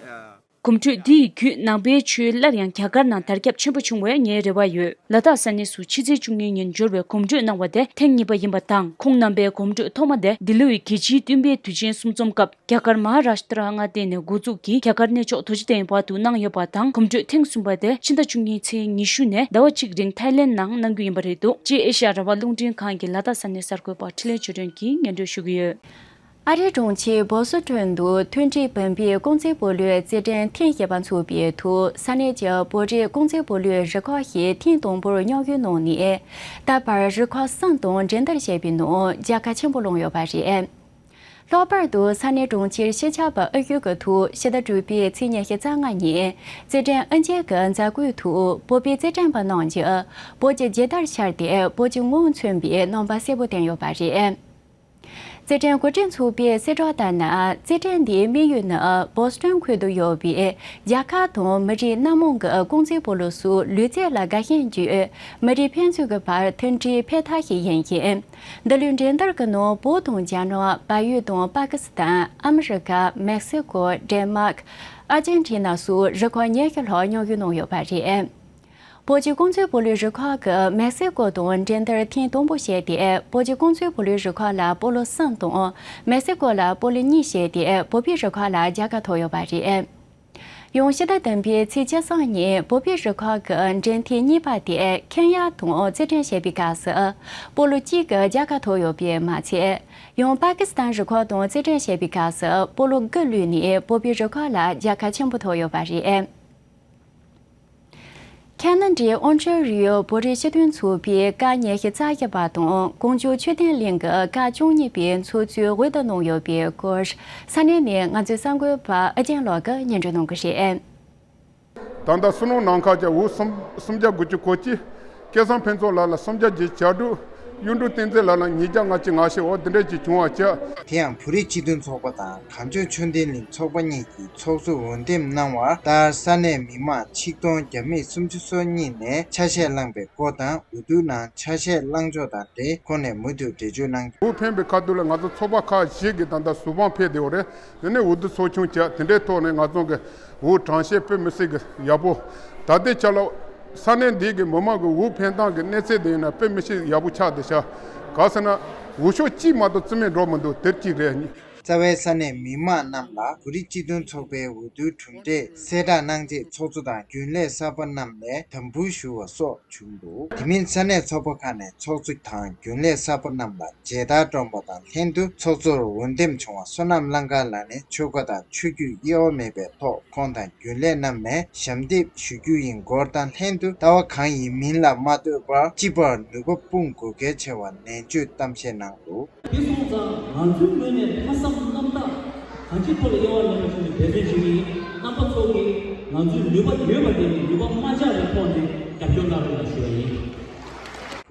yeah. གོམ་བགྲོད་འདི་ཡི་བརྒྱུད་ནང་པའི་ཆོས་སླར་ཡང་རྒྱ་གར་ནང་དར་ཁྱབ་ཆེན་པོ་བྱུང་བའི་ངའི་རེ་བ་ཡོད། ལ་དྭགས་ས་གནས་སུ་ཕྱི་ཚེས་བཅུ་གཉིས་ཉིན་འབྱོར་བའི་གོམ་བགྲོད་གནང་བ་དེ་ཐེངས་གཉིས་པ་ཡིན་པ་དང་། ཁོང་རྣམ་པའི་གོམ་བགྲོད་ཐོག་མ་དེ་ལྡི་ལི་ཡི་རྒྱལ་སྤྱིའི་སྟོན་པའི་དུས་ཆེན་གསུམ་འཛོམས་སྐབས་རྒྱ་གར་མ་ཧཱ་རཱཤ་ཏྲ་མངའ་སྡེ་ནས་འགོ་འཛུགས་ཀྱིས་རྒྱ་གར་གནས་མཆོག་རྡོ་རྗེ་གདན་བར་དུ་གནང་ཡོད་པ་དང་། གོམ་བགྲོད་ཐེངས་གསུམ་པ་དེ་ཕྱི་ཟླ་བཅུ་གཉིས་ཚེས་ཉི་ཤུ་ནས་ཟླ་བ་གཅིག་རིང་ཐའི་ལེན་ནང་གནང་རྒྱུ་ཡིན་པ་རེད་འདུག་ཅེས་ཨེ་ཤ་ཡ་རང་དབང་རླུང་འཕྲིན་ཁང་གི་ལ་དྭགས་ས་གནས་གསར་འགོད་པ་འཕྲིན་ལས་ཆོས་སྒྲོན་གྱིས་སྙན་སྒྲོན་ཞུ་གི་ཡོད། ཨ་རིའི་གྲོང་ཁྱེར་བོ་སི་ཊོན་དུ་མཐུན་སྒྲིལ་བམ་པའི་རྐང་རྩེད་སྤོ་ལོའི་རྩེད་འགྲན་ཐེངས་བརྒྱད་པ་འཚོགས་པའི་ཐོག་ས་གནས་ཀྱི་བོད་རིགས་རྐང་རྩེད་སྤོ་ལོའི་རུ་ཁག་ཞིག་ཐེངས་དང་པོར་མཉམ་ཞུགས་གནང་ནས། ད་བར་རུ་ཁག་གསུམ་དང་འགྲན་བསྡུར་བྱས་པའི་ནང་རྒྱལ་ཁ་ཆེན་པོ་བླངས་ཡོད་པ་རེད། ལྷག་པར་དུ་ས་གནས་གྲོང་ཁྱེར་ཤེས་བྱ་བ་ཨུ་ཡོན་གྱི་ཐོག་ཕྱི་ཟླ་དྲུག་པའི་ཚེས་ཉི་ཤུ་རྩ་ལྔ་ཉིན་རྩེད་འགྲན་ཨན་ཅེ་གི་མཛད་སྒོའི་ཐོག་བོད་པའི་རྩེད་འགྲན་པ་རྣམས་ཀྱིས་བོད་ཀྱི་རྒྱལ་དར་འཕྱར་ཏེ་བོད་ཀྱི་ངོ་བོ་མཚོན་པའི་རྣམ་པ་གསལ་པོ་བསྟན་ཡོད་པ་རེད། རྩེད་འགྲན་གོ་སྒྲིག་ཚོགས་པས་གསལ་བསྒྲགས་ལྟར་ན། རྩེད་འགྲན་འདིའི་དམིགས་ཡུལ་ནི་བོ་སི་ཊོན་ཁུལ་དུ་ཡོད་པའི་རྒྱལ་ཁབ་དང་མི་རིགས་སྣ་མང་གི་རྐང་རྩེད་སྤོ་ལོ་སོགས་ལུས་རྩལ་ལ་དགའ་ཞེན་བརྒྱུད། མི་རིགས་ཕན་ཚུན་གྱི་བར་མཐུན་སྒྲིལ་འཕེལ་ཐབས་ཤིག་ཡིན་ཞིང་། འདི་ལོའི་འགྲན་བསྡུར་གྱི་ནང་བོད་དང་རྒྱ་ནག་བལ་ཡུལ་དང་པ་ཀི་སི་ཐན། ཨ་མི་རི་ཀ། མེག་སི་ཀོ། ཌེན་མཱག་ཨར་ཇེན་ཊི་ན་སོགས་རུ་ཁག་ཉི་ཤུ་ལྷག་མཉམ་ཞུགས་གནང་ཡོད་པ་རེད། བོད་ཀྱི་རྐང་རྩེད་སྤོ་ལོའི་རུ་ཁག་གིས་མེག་སི་ཀོ་དང་འགྲན་བསྡུར་ཐེངས་དང་པོ་བྱས་ཏེ། བོད་ཀྱི་རྐང་རྩེད་སྤོ་ལོའི་རུ་ཁག་ལ་སྤོ་ལོ་གསུམ་དང་། མེག་སི་ཀོ་ལ་སྤོ་ལོ་གཉིས་བྱས་ཏེ། བོད་པའི་རུ་ཁག་ལ་རྒྱལ་ཁ་ཐོབ་ཡོད་པ་རེད། ཡང་ཕྱི་ཟླ་བདུན་པའི་ཚེས་བཅུ་གསུམ་ཉིན་བོད་པའི་རུ་ཁག་གི་འགྲན་ཐེངས་གཉིས་པ་དེ་ཁེན་ཡ་དང་རྩེད་འགྲན་བྱས་པའི་སྐབས་སུ་སྤོ་ལོ་གཅིག་གིས་རྒྱལ་ཁ་ཐོབ་ཡོད་པས་མ་ཚད། ཡང་པ་ཀི་སི་ཐན་རུ་ཁག་དང་རྩེད་འགྲན་བྱས་པའི་སྐབས་སུ་སྤོ་ལོ་དགུ་བླུས་ནས་བོད་པའི་རུ་ཁག་ལ་རྒྱལ་ཁ་ཆེན་པོ་ཐོབ་ཡོད་པ་རེད། ཁ་ན་ཌའི་ཨོན་ཊ་རི་ཡོ་བོད་རིགས་སྤྱི་མཐུན་ཚོགས་པའི་སྐབས་ཉི་ཤུ་རྩ་བཞི་པ་དང་གངས་ལྗོངས་ཆོས་ལྡན་གླིང་གི་སྐབས་བཅུ་གཉིས་པའི་ཚོགས་གཙོའི་འོས་བསྡུ་གནང་ཡོད་པའི་སྐོར་ས་གནས་ནས་ང་ཚོའི་གསར་འགོད་པ་ཨ་ཅན་ལགས་ཀྱིས་སྙན་སྒྲོན་གནང་གི་རེད། ད་ལྟ་བསོད་ནམས་ནམ་མཁའ་བཅས་འོས་སུམ་སུམ་བརྒྱ་དགུ་བཅུ་གོ་གཅིག་སྐལ་བཟང་ཕུན་ཚོགས་ལགས་ལ་སུམ་བརྒྱ་བརྒྱད་ཅུ་གྱ་དྲུག་གཡུ་འབྲུག་བསྟན་འཛིན་ལགས་ལ་ཉིས་བརྒྱ་ལྔ་བཅུ་ང་བཞི། འོ་འདི་འདྲས་ཅིག་བྱུང་བ་བྱས། དེ་ཡང་བོད་རིགས་སྤྱི་མཐུན་ཚོགས་པ་དང་གངས་ལྗོངས་ཆོས་ལྡན་གླིང་ཚོགས་པ་གཉིས་ཀྱིས་ཚོགས་གཙོ་འོས་འདེམས་གནང་བར་ལྟར། ས་གནས་མི་མང་ཆིག་སྟོང་བརྒྱ་མེད་སུམ་ཅུ་སོ་གཉིས་ནས་ཆ་ཤས་བླངས་པའི་སྐོར་དང་། འོས་བསྡུའི་ནང་ཆ་ཤས་བླངས་ཕྱོགས་དང་འབྲེལ་ཁོང་ནས་མུ་མཐུད་འགྲེལ་བརྗོད་གནང་རྒྱུ། འོས་འཕེན་པའི་ཁ་ཐུག་ལ་ང་ཚོ་ཚོགས་པ་ཁག་བཞི་གིས་ད་ལྟ་ཟུར་དཔང་ཕེབས་བསྡད་ཡོད་རེད། དེ་ནས་འོས་བསྡུ་ཚོགས་ཆུང་བྱས། དེ་འདྲའི་ཐོག་ནས་ང་ཚོ་གི་འོས་གྲངས་བཤེར་དཔེ་མི་སྲིད་ཀྱི་ཡག་པོ། ད་ལྟའི་ཆ་ལ་ས་གནས་འདི་གི་མི་མང་གི་འོས་འཕེན་སྟངས་ཀྱི་གནས་ཚད་དེ་ཡིན་ན་དཔེ་མི་སྲིད་ཡག་པོ་ཆགས་བསྡད་ཤག་ག་ཟེར་ན་འོས་ཤོག་གཅིག་མ་གཏོགས་རྩིས་མེད་འགྲོ་མི་འདུག་དེ་གཅིག་རེད། རྩ་བའི་ས་གནས་མི་མང་རྣམས་ལ་བོད་རིགས་སྤྱི་མཐུན་ཚོགས་པའི་འོས་བསྡུའི་གྲུབ་འབྲས་གསལ་བསྒྲགས་གནང་རྗེས་ཚོགས་གཙོ་དང་རྒྱུན་ལས་གསར་པ་རྣམས་ལ་དམ་འབུལ་ཞུ་བ་སོགས་བྱུང་འདུག་དེ་མིན་ས་གནས་ཚོགས་པ་ཁག་ནས་ཚོགས་གཙོ་དང་རྒྱུན་ལས་གསར་པ་རྣམས་ལ་མཇལ་དར་སྒྲོན་པ་དང་ལྷན་དུ་ཚོགས་གཙོར་འོས་འདེམས་བྱུང་བ་བསོད་ནམས་གླང་དཀར་ལགས་ནས་ཆོལ་ཁ་དང་ཆོས་བརྒྱུད་དབྱེ་བ་མེད་པའི་ཐོག་ཁོང་དང་རྒྱུན་ལས་རྣམས་ནས་ཞབས་འདེགས་ཞུ་རྒྱུ་ཡིན་སྐོར་དང་ལྷན་དུ། ལྟ་བ་གང་ཡིན་མིན་ལ་མ་ལྟོས་པར་སྤྱི་པར་ནུས་པ་སྤུངས་དགོས་གལ་ཆེ་བ་ནན་བརྗོད་གཏམ་བཤད་གནང་འདུག་དེ་སོང་ཙང་ང་ཚོའི་ངོས་ནས་ལྷག་བསམ་རྣམ་དག་གང་ཅིའི་ཐོག་ལ་དབྱེ་བ་མེད་པ་བྱས་ནས་འབད་བརྩོན་བྱེད་ཀྱི་ཡིན། རྣམ་པ་ཚོ་གིས་ང་ཚོའི་ནུས་པ་ཡོད་པ་དེ་ནུས་པ་མ་ཆག་པའི་ཐོག་ནས་རྒྱབ་སྐྱོར་གནང་རོགས་གནང་ཞུ་བ་ཡིན།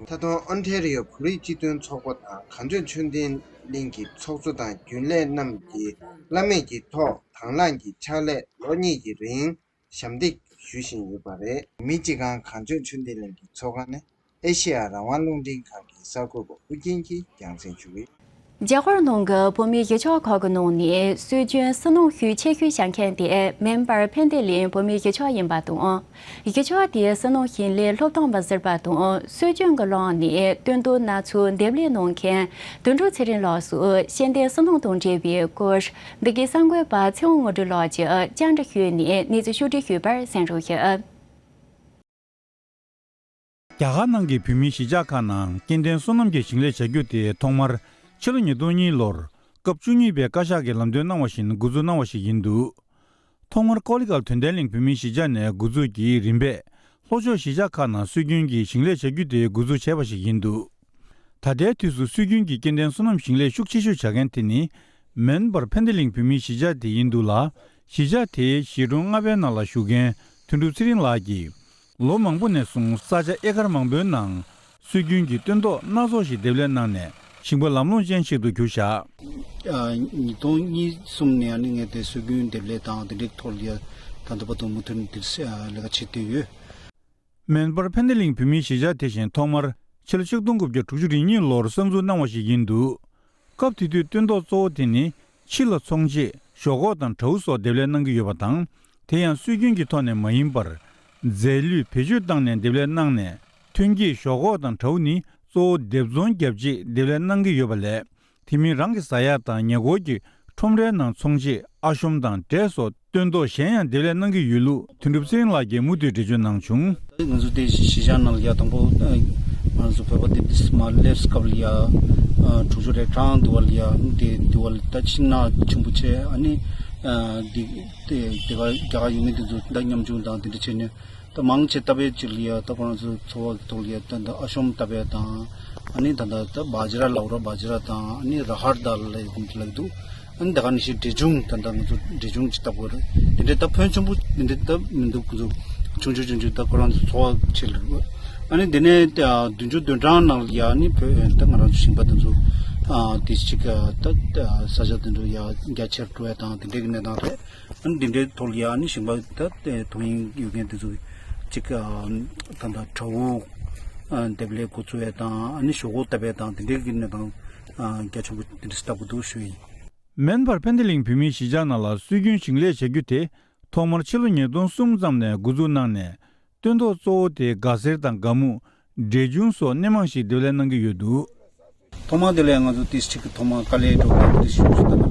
ད་དུང་ཨོན་ཐེ་རི་ཡོ་བོད་རིགས་སྤྱི་མཐུན་ཚོགས་པ་དང་གངས་ལྗོངས་ཆོས་ལྡན་གླིང་གི་ཚོགས་གཙོ་དང་རྒྱུན་ལས་རྣམས་ཀྱིས་བླ་མེད་ཀྱི་ཐོག་དང་བླངས་ཀྱི་ཕྱག་ལས་ལོ་གཉིས་ཀྱི་རིང་ཞབས་འདེགས་ཞུ་བཞིན་ཡོད་པ་རེད། མི་སྤྱི་ཁང་གངས་ལྗོངས་ཆོས་ལྡན་གླིང་གི་ཚོགས་ཁང་ནས། ཨེ་ཤེ་ཡ་རང་དབང་རླུང་འཕྲིན་ཁང་གི་གསར་འགོད་པ་ཨུ་རྒྱན་གྱིས་རྒྱང་སྲིང་ཞུ་གི་ཡོད། རྒྱ་ཧོར་ནང་གི་བོད་མིའི་གཞིས་ཆགས་ཁག་གི་ནང་ནས་སྲོལ་རྒྱུན་བསོད་ནམས་ཤུགས་ཆེ་ཤོས་བཞེངས་མཁན་དེ་མེ་འབར་ཕན་བདེ་གླིང་བོད་མིའི་གཞིས་ཆགས་ཡིན་པ་དང་། གཞིས་ཆགས་དེའི་བསོད་ནམས་ཞིང་ལས་སློབ་སྟོན་པ་ཟུར་པ་དང་སྲོལ་རྒྱུན་གྱི་ལམ་ནས་སྟོན་ཐོག་སྣ་ཚོགས་འདེབས་ལས་གནང་མཁན་དོན་གྲུབ་ཚེ་རིང་ལགས་སུ་ཤེས་ལྡན་བསོད་ནམས་དང་འབྲེལ་བའི་སྐོར། འདི་གའི་གསར་འགོད་པ་ཚེ་དབང་དངོས་གྲུབ་ལགས་ཀྱིས་བཅར་འདྲི་ཞུས་ནས་གནས་ཚུལ་ཕྱོགས་བསྒྲིགས་ཞུས་པར་གསན་རོགས་ཞུ། རྒྱ་གར་ནང་གི་བོད་མིའི་གཞིས་ཆགས་ཁག་ནང་སྐྱེ་ལྡན་བསོད་ནམས་ཀྱི་ཞིང་ལས་བྱ་རྒྱུ་དེ་ཐོག་མར་ཕྱི་ལོ་ཉིས་སྟོང་གཉིས་ལོར་སྐབས་བཅུ་གཉིས་པའི་བཀའ་ཤག་གིས་ལམ་སྟོན་གནང་བ་བཞིན་འགོ་འཛུགས་གནང་བ་ཞིག་ཡིན་འདུག་ཐོག་མར་ཀོ་ལི་གྷལ་དོན་ལྡན་གླིང་བོད་མིའི་གཞིས་ཆགས་ནས་འགོ་འཛུགས་ཀྱིས་རིམ་པས་ལྷོ་ཕྱོགས་གཞིས་ཆགས་ཁག་ནང་སྲོལ་རྒྱུན་གྱི་ཞིང་ལས་བྱ་རྒྱུ་དེ་འགོ་འཛུགས་བྱས་པ་ཞིག་ཡིན་འདུག་ད་ལྟའི་དུས་སུ་སྲོལ་རྒྱུན་གྱི་སྐྱེ་ལྡན་བསོད་ནམས་ཞིང་ལས་ཤུགས་ཆེ་ཤོས་བྱ་མཁན་དེ་ནི་མེ་འབར་ཕན་བདེ་གླིང་བོད་མིའི་གཞིས་ཆགས་དེ་ཡིན་འདུག་ལ། གཞིས་ཆགས་དེའི་གཞིས་གྲོང་ལྔ་པའི་ནང་ལ་བཞུགས་མཁན་དོན་གྲུབ་ཚེ་རིང་ལགས་ཀྱིས། ལོ་མང་པོ་ནས་བཟུང་ས་ཆ་ཨེ་ཀར་མང་པོའི་ནང་ སྲོལ་རྒྱུན་གྱི་སྟོན་ཐོག་སྣ་ཚོགས་ཤིག་འདེབས་ལས་གནང་ནས་ཞིང་པ་ལམ་ལྷོང་ཅན་ཞིག་ཏུ་གྱུར་བཞག་ཉིས་སྟོང་གཉིས་གསུམ་ནས་ཨ་ནི་ངས་དེ་སྲོལ་རྒྱུན་འདེབས་ལས་དང་དེ་འདྲའི་ཐོག་ལ་ཡ་ད་ལྟ་བར་དུ་མུ་མཐུད་དེ་ལས་ཀ་བྱེད་བསྡད་ཡོད། མོན་པར་ཕན་བདེ་གླིང་བོད་མིའི་གཞིས་ཆགས་དེ་བཞིན་ཐོག་མར་ཕྱི་ལོ་ཆིག་སྟོང་དགུ་བརྒྱ་དྲུག་ཅུ་རེ་གཉིས་ལོར་གསར་འཛུགས་གནང་བ་ཞིག་ཡིན་འདུག་སྐབས་དེ་དུས་སྟོན་ཐོག་གཙོ་བོ་དེ་ནི་ཕྱི་ལ་ཚོང་ཆས། ཞོག་ཁོག་དང་བྲ་བོ་སོགས་འདེབས་ལས་གནང་གི་ཡོད་པ་དང་། དེ་ཡང་སྲོལ་རྒྱུན་གྱི་ཐོག་ནས་མ་ཡིན་པར། རྫས་ལུད་བེད་སྤྱོད་བཏང་ནས་འདེབས་ལས་གནང་ནས། ཐོན་སྐྱེད་ཞོག་ཁོག་དང་བྲ་བོ་ནི་གཙོ་བོ་སྡེབ་ཚོང་བརྒྱབ་རྗེས་འདེབས་ལས་གནང་གི་ཡོད་པ་ལས། དེ་མིན་རང་གི་ཟ་ཡག་དང་ཉེ་འཁོར་གྱི་ཁྲོམ་རའི་ནང་ཚོང་ཆས། ཨ་ཤོམ་དང་འབྲས་སོགས་སྟོན་ཐོག་གཞན་ཡང་འདེབས་ལས་གནང་གི་ཡོད་ལུགས་དོན་གྲུབ་ཚེ་རིང་ལགས་ཀྱིས་མུ་མཐུད་འགྲེལ་བརྗོད་གནང་བྱུང་། ང་ཚོ་དེ་གཞིས་ཆགས་ནང་ལ་ཡ་དང་པོ་ང་ཚོ་བོད་པ་དེ་དུས་མ་སླེབས་སྐབས་ལ་ཡ་དྲུག་ཅུ་རེ་གྲངས་དུ་བ་ལ་ཡ་དེ་དུ་བ་ལ་ད་ཤིང་ནགས་ཆེན་པོ་བྱས། ཨ་ནི་དེ་དེ་ག་རྒྱ་གར་ཡུལ་མི་དེ་ཚོ་ད་མཉམ་ཆུང་དང་དེ་འདྲ་བྱས་ནས། ད་མང་ཆེ་བཏབ་པའི་ཅིག་ལ་ཡ་ད་ཁོ་རང་ཚོ་འཚོ་བ་གི་ཐོག་ལ་ཡ་ད་ད་ཨ་ཤོམ་བཏབ་པའི་དང་། ཨ་ནི་ད་ད་ད་བ་ཇ་ར་ལའུ་ར་བ་ཇ་ར་དང་། ཨ་ནི་ར་ཧར་དཱལ་ལ་ཡ་ལ་འདུག་ཨ་ནི་ད་ག་ནང་བཞིན་འབྲས་ཆུང་། ད་ད་ང་ཚོ་འབྲས་ཆུང་ཅིག་བཏབ་དགོས་རེད། དེ་འདྲའི་ད་ཕོན་ཆེན་པོ་དེ་འདྲའི་ད་མི་འདུག་ཁོ་ཚོ་ཆུང་ཆུང་ཆུང་ཆུང་ད་ཁོ་རང་ཚོ་འཚོ་བ་ཆེད་ལ། ཨ་ནི་དེ་ནས་བདུན་ཅུ་དོན་གྲངས་ནང་ལ་ཡ་ཨ་ནི་བོད་ད་ང་རང་ཚོ་ཞིང་པ་དེ་ཚོ་དེ་ཅིག་ད་ས་ཆ་དེ་ཚོ་ཡ་རྒྱ་ཆེར་འགྲོ་བ་དང་དེ་འདྲའི་གི་གནས་སྟངས་རེད། ཨ་ནི་འདི་འདྲའི་ཐོག་ལ་ཡ་ཨ་ནི་ཞིང་པ་ད་ལྟའི་ཐོན་ཡིན་ཡོད་མཁན་དེ་ཚོ་གཅིག་ཨ་ད་ལྟ་བྲ་བོ་ཨ་འདེབས་ལས་འགོ་བཙུགས་ཡས་དང་། ཨ་ནི་ཞོག་ཁོག་བཏབ་ཡས་དང་དེ་འདྲའི་གི་གནས་སྟངས་ཨ་རྒྱ་ཆེན་པོ་དེ་འདྲ་ཞིག་ལྟ་དགོས་འདུག་ཞུ་ཡིན། མོན་པར་ཕན་བདེ་གླིང་བོད་མིའི་གཞིས་ཆགས་ནང་ལ་སྲོལ་རྒྱུན་ཞིང་ལས་བྱ་རྒྱུ་དེ་ཐོག་མར་ཕྱི་ལོ་ཉིས་སྟོང་གསུམ་ཙམ་ནས་འགོ་འཛུགས་གནང་ནས། སྟོན་ཐོག་གཙོ་བོ་དེ་དགའ་སེར་དང་དགའ་སྨུག་འབྲས་ཆུང་སོགས་སྣེ་མང་ཞིག་འདེབས་ལས་གནང་གི་ཡོད་འདུག་ཐོག་མ་དེ་ལ་ང་ཚོ་ཏིས་ཅིག་ཐོག་མ་དཀའ་ལས་འགྲོ་དང་ཏིས་ཞུ་ཞུ་དང་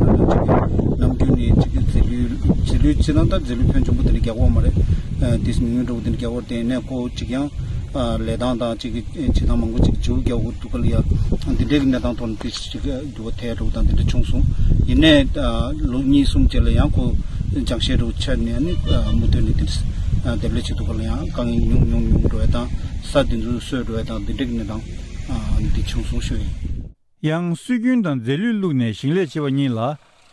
ནམ་རྒྱུན་ནས་ཅིག་རྫས་ལུད་རྫས་ལུད་ཅི་ན་ད་རྫས་ལུད་ཕོན་ཆེན་པོ་དེ་འདྲ་རྒྱག་གོ་མ་རེད། ཏིས་ཉུང་ཉུང་འགྲོ་དེ་འདྲ་རྒྱག་གོ་དེ་ནས་ཁོ་ཅིག་ཡང་ལས་སྟངས་དང་ཅིག་བྱེད་སྟངས་མང་པོ་ཅིག་བྱུས་རྒྱག་གོ་འདུག་ག་ལ་ཡ། འདི་འདྲའི་གི་གནས་སྟངས་ཐོག་ནས་ཏིས་ཅིག་འགྱུར་བ་ཐེབས་འགྲོ་དང་དེ་འདྲ་བྱུང་སོང་། ཡིན་ནའི་ལོ་གཉིས་གསུམ་རྗེས་ལ་ཡང་ཁོ་སྦྱང་བཤད་འགྲོ་ཆ་ནས་ནི་མུ་མཐུད་ནས་དེ་འདྲ་འདེབས་ལས་བྱེད་འདུག་ག་ལ་ཡང་དཀའ་ངལ་ཉུང་ཉུང་ཉུང་འགྲོ་བ་དང་ས་དེ་ཚོ་སོས་འགྲོ་བ་དང་དེ་འདྲའི་གི་གནས་སྟངས་འདི་བྱུང་སོང་ཞུ་ཡིན། ཡང་སྲོལ་རྒྱུན་དང་རྫས་ལུད་བླུགས་ནས་ཞིང་ལས་བྱེད་པ་གཉིས་ལ་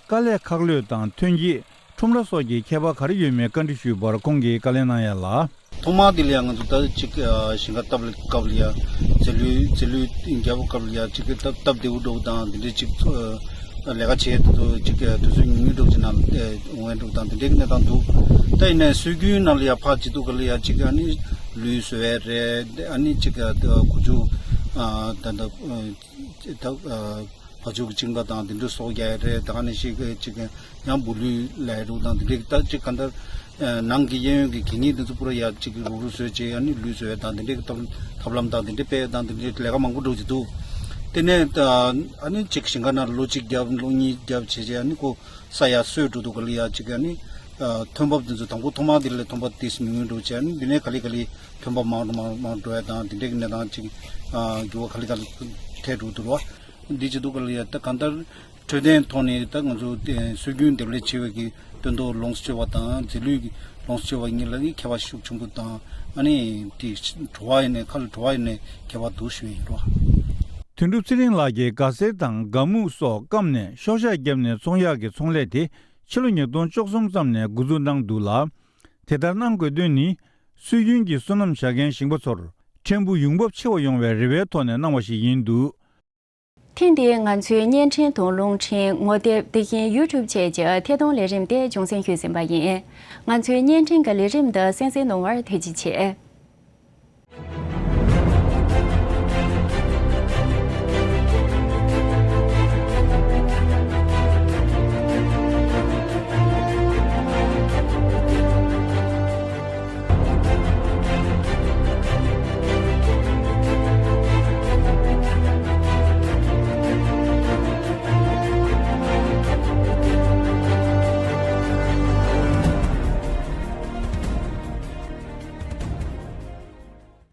དཀའ་ལས་ཁག་ལོས་དང་ཐོན་སྐྱེད་ཁྲོམ་ར་སོགས་ཀྱི་ཁྱད་པར་ག་རེ་ཡོད་མེད་བཀའ་འདྲི་ཞུས་པར་ཁོང་གིས་བཀའ་ལན་གནང་ཡ་ལ། ཐོག་མ་དེ་ལ་ཡང་ང་ཚོ་ད་ཅིག་ཞིང་ཁ་བཏབ་སྐབས་ལ་ཡ་རྫས་ལུད་རྫས་ལུད་རྒྱག་སྐབས་ལ་ཡ་ཅིག་སྟབས་སྟབས་བདེ་བོ་འགྲོ་དང་དེ་འདྲའི་ཅིག་ལས་ཀ་བྱེད་དུས་ཅིག་དུས་ཚོད་ཉུང་ཉུང་འགྲོ་ཅིག་ནང་འོང་འགྲོ་དང་དེ་འདྲའི་གནས་སྟངས་འདུག་ད་ཡིན་ནའི་སྲོལ་རྒྱུན་ནང་ལ་ཡ་ཕར་བྱེད་དུས་ག་ལ་ཡ་ཅིག་ཨ་ནི་ལུད་བཟོ་ཡ་རེད། ཨ་ནི་ཅིག་གོ་ཆུ་ད་ད། ད་བ་ཕྱུགས་ཀྱི་གཅིན་པ་དང་དེ་འདྲ་གསོག་རྒྱག་ཡ་རེད། ད་ག་ནང་བཞིན་གཅིག་ཡང་འབུ་ལུད་ལས་རུག་དང་དེ་འདྲའི་ད་ཅིག་ག་འདྲ་ནང་གི་གཡས་གཡོན་གྱི་གད་སྙིགས་དེ་ཚོ་པུ་ར་ཡ་གཅིག་རུག་རུག་བཟོས་བྱས་ཨ་ནི་ལུད་བཟོ་ཡ་དང་དེ་འདྲའི་ཐབས་ཐབས་ལམ་དང་དེ་འདྲ་སྤེལ་ཡ་དང་དེ་འདྲའི་ལས་ཀ་མང་པོ་འགྲོ་གི་འདུག་དེ་ནས་ཨ་ནི་གཅིག་ཞིང་ཁ་ནང་ལོ་གཅིག་བརྒྱབ་ལོ་གཉིས་བརྒྱབ་བྱས་བྱས་ཨ་ནི་ཁོ་ས་ཡ་སོས་འགྲོ་འདུག་ག་ལ་ཡ་གཅིག་ཨ་ནི་ཐོན་འབབ་དེ་ཚོ་དང་པོ་ཐོག་མ་དེ་ལ་ཐོན་འབབ་དེ་ཉུང་ཉུང་འགྲོ་བྱས་ཨ་ནི་འདི་ནས་ག་ལེ་ག་ལེ་ཐོན་འབབ་མང་རུ་མང་རུ་མང་རུ་འགྲོ་ཡ་དང་དེ་འདྲའི་གི་གནས་སྟངས་གཅིག་འགྱུར་བ་ག་ལེ་ག་ལེ་ཐེབས་འགྲོ་འདུག་ར། འདི་བྱེད་དུས་ག་ལ་ཡ་ད་གང་ལྟར་འཕྲོད་བསྟེན་ཐོག་ནས་ད་ང་ཚོ་སྲོལ་རྒྱུན་འདེབས་ལས་བྱེད་པའི་གི་སྟོན་ཐོག་ལོངས་སྤྱོད་པ་དང་རྫས་ལུད་ཀྱི་ལོངས་སྤྱོད་པ་གཉིས་ལ་གི་ཁྱད་པར་ཤུགས་ཆེན་པོ་དང་ཨ་ནི་དེ་བྲོ་བ་ཡིན་ནའི་ཁ་ལ་བྲོ་བ་ཡིན་ནའི་ཁྱད་པར་འདུག་ཞུ་ཡིན་རོ། དོན་གྲུབ་ཚེ་རིང་ལགས་ཀྱིས་དགའ་སེར་དང་དགའ་སྨུག་སོགས་བསྐམས་ནས་ཤོག་ཤག་བརྒྱབ་ནས་ཚོང་གཡར་གྱི་ཚོང་ལས་དེ་ཕྱི་ལོ་ཉིས་སྟོང་བཅུ་གསུམ་ཙམ་ནས་འགོ་འཛུགས་གནང་འདུག་ལ། དེ་ལྟར་གནང་དགོས་དོན་ནི་སྲོལ་རྒྱུན་གྱི་སོ་ནམ་བྱ་མཁན་ཞིང་པ་ཚོར་ཕྲན་བུ་ཡོང་འབབ་ཆེ་བ་ཡོང་བའི་རེ་བའི་ཐོག་ནས་གནང་བ་ཞིག་ཡིན་འདུག་ཐེངས་འདིའི་ང་ཚོའི་བརྙན་འཕྲིན་དང་རླུང་འཕྲིན་ངོ་དེབ་དེ་བཞིན་ཡུ་ཊུབ་བཅས་ཀྱི་ཐད་གཏོང་ལས་རིམ་དེ་སྦྱོང་ཚན་ཞུས་ཟིན་པ་ཡིན། ང་ཚོའི་བརྙན་འཕྲིན་གྱི་ལས་རིམ་འདི་གསན་གཟིགས་གནང་བར་ཐུགས་རྗེ་ཆེ།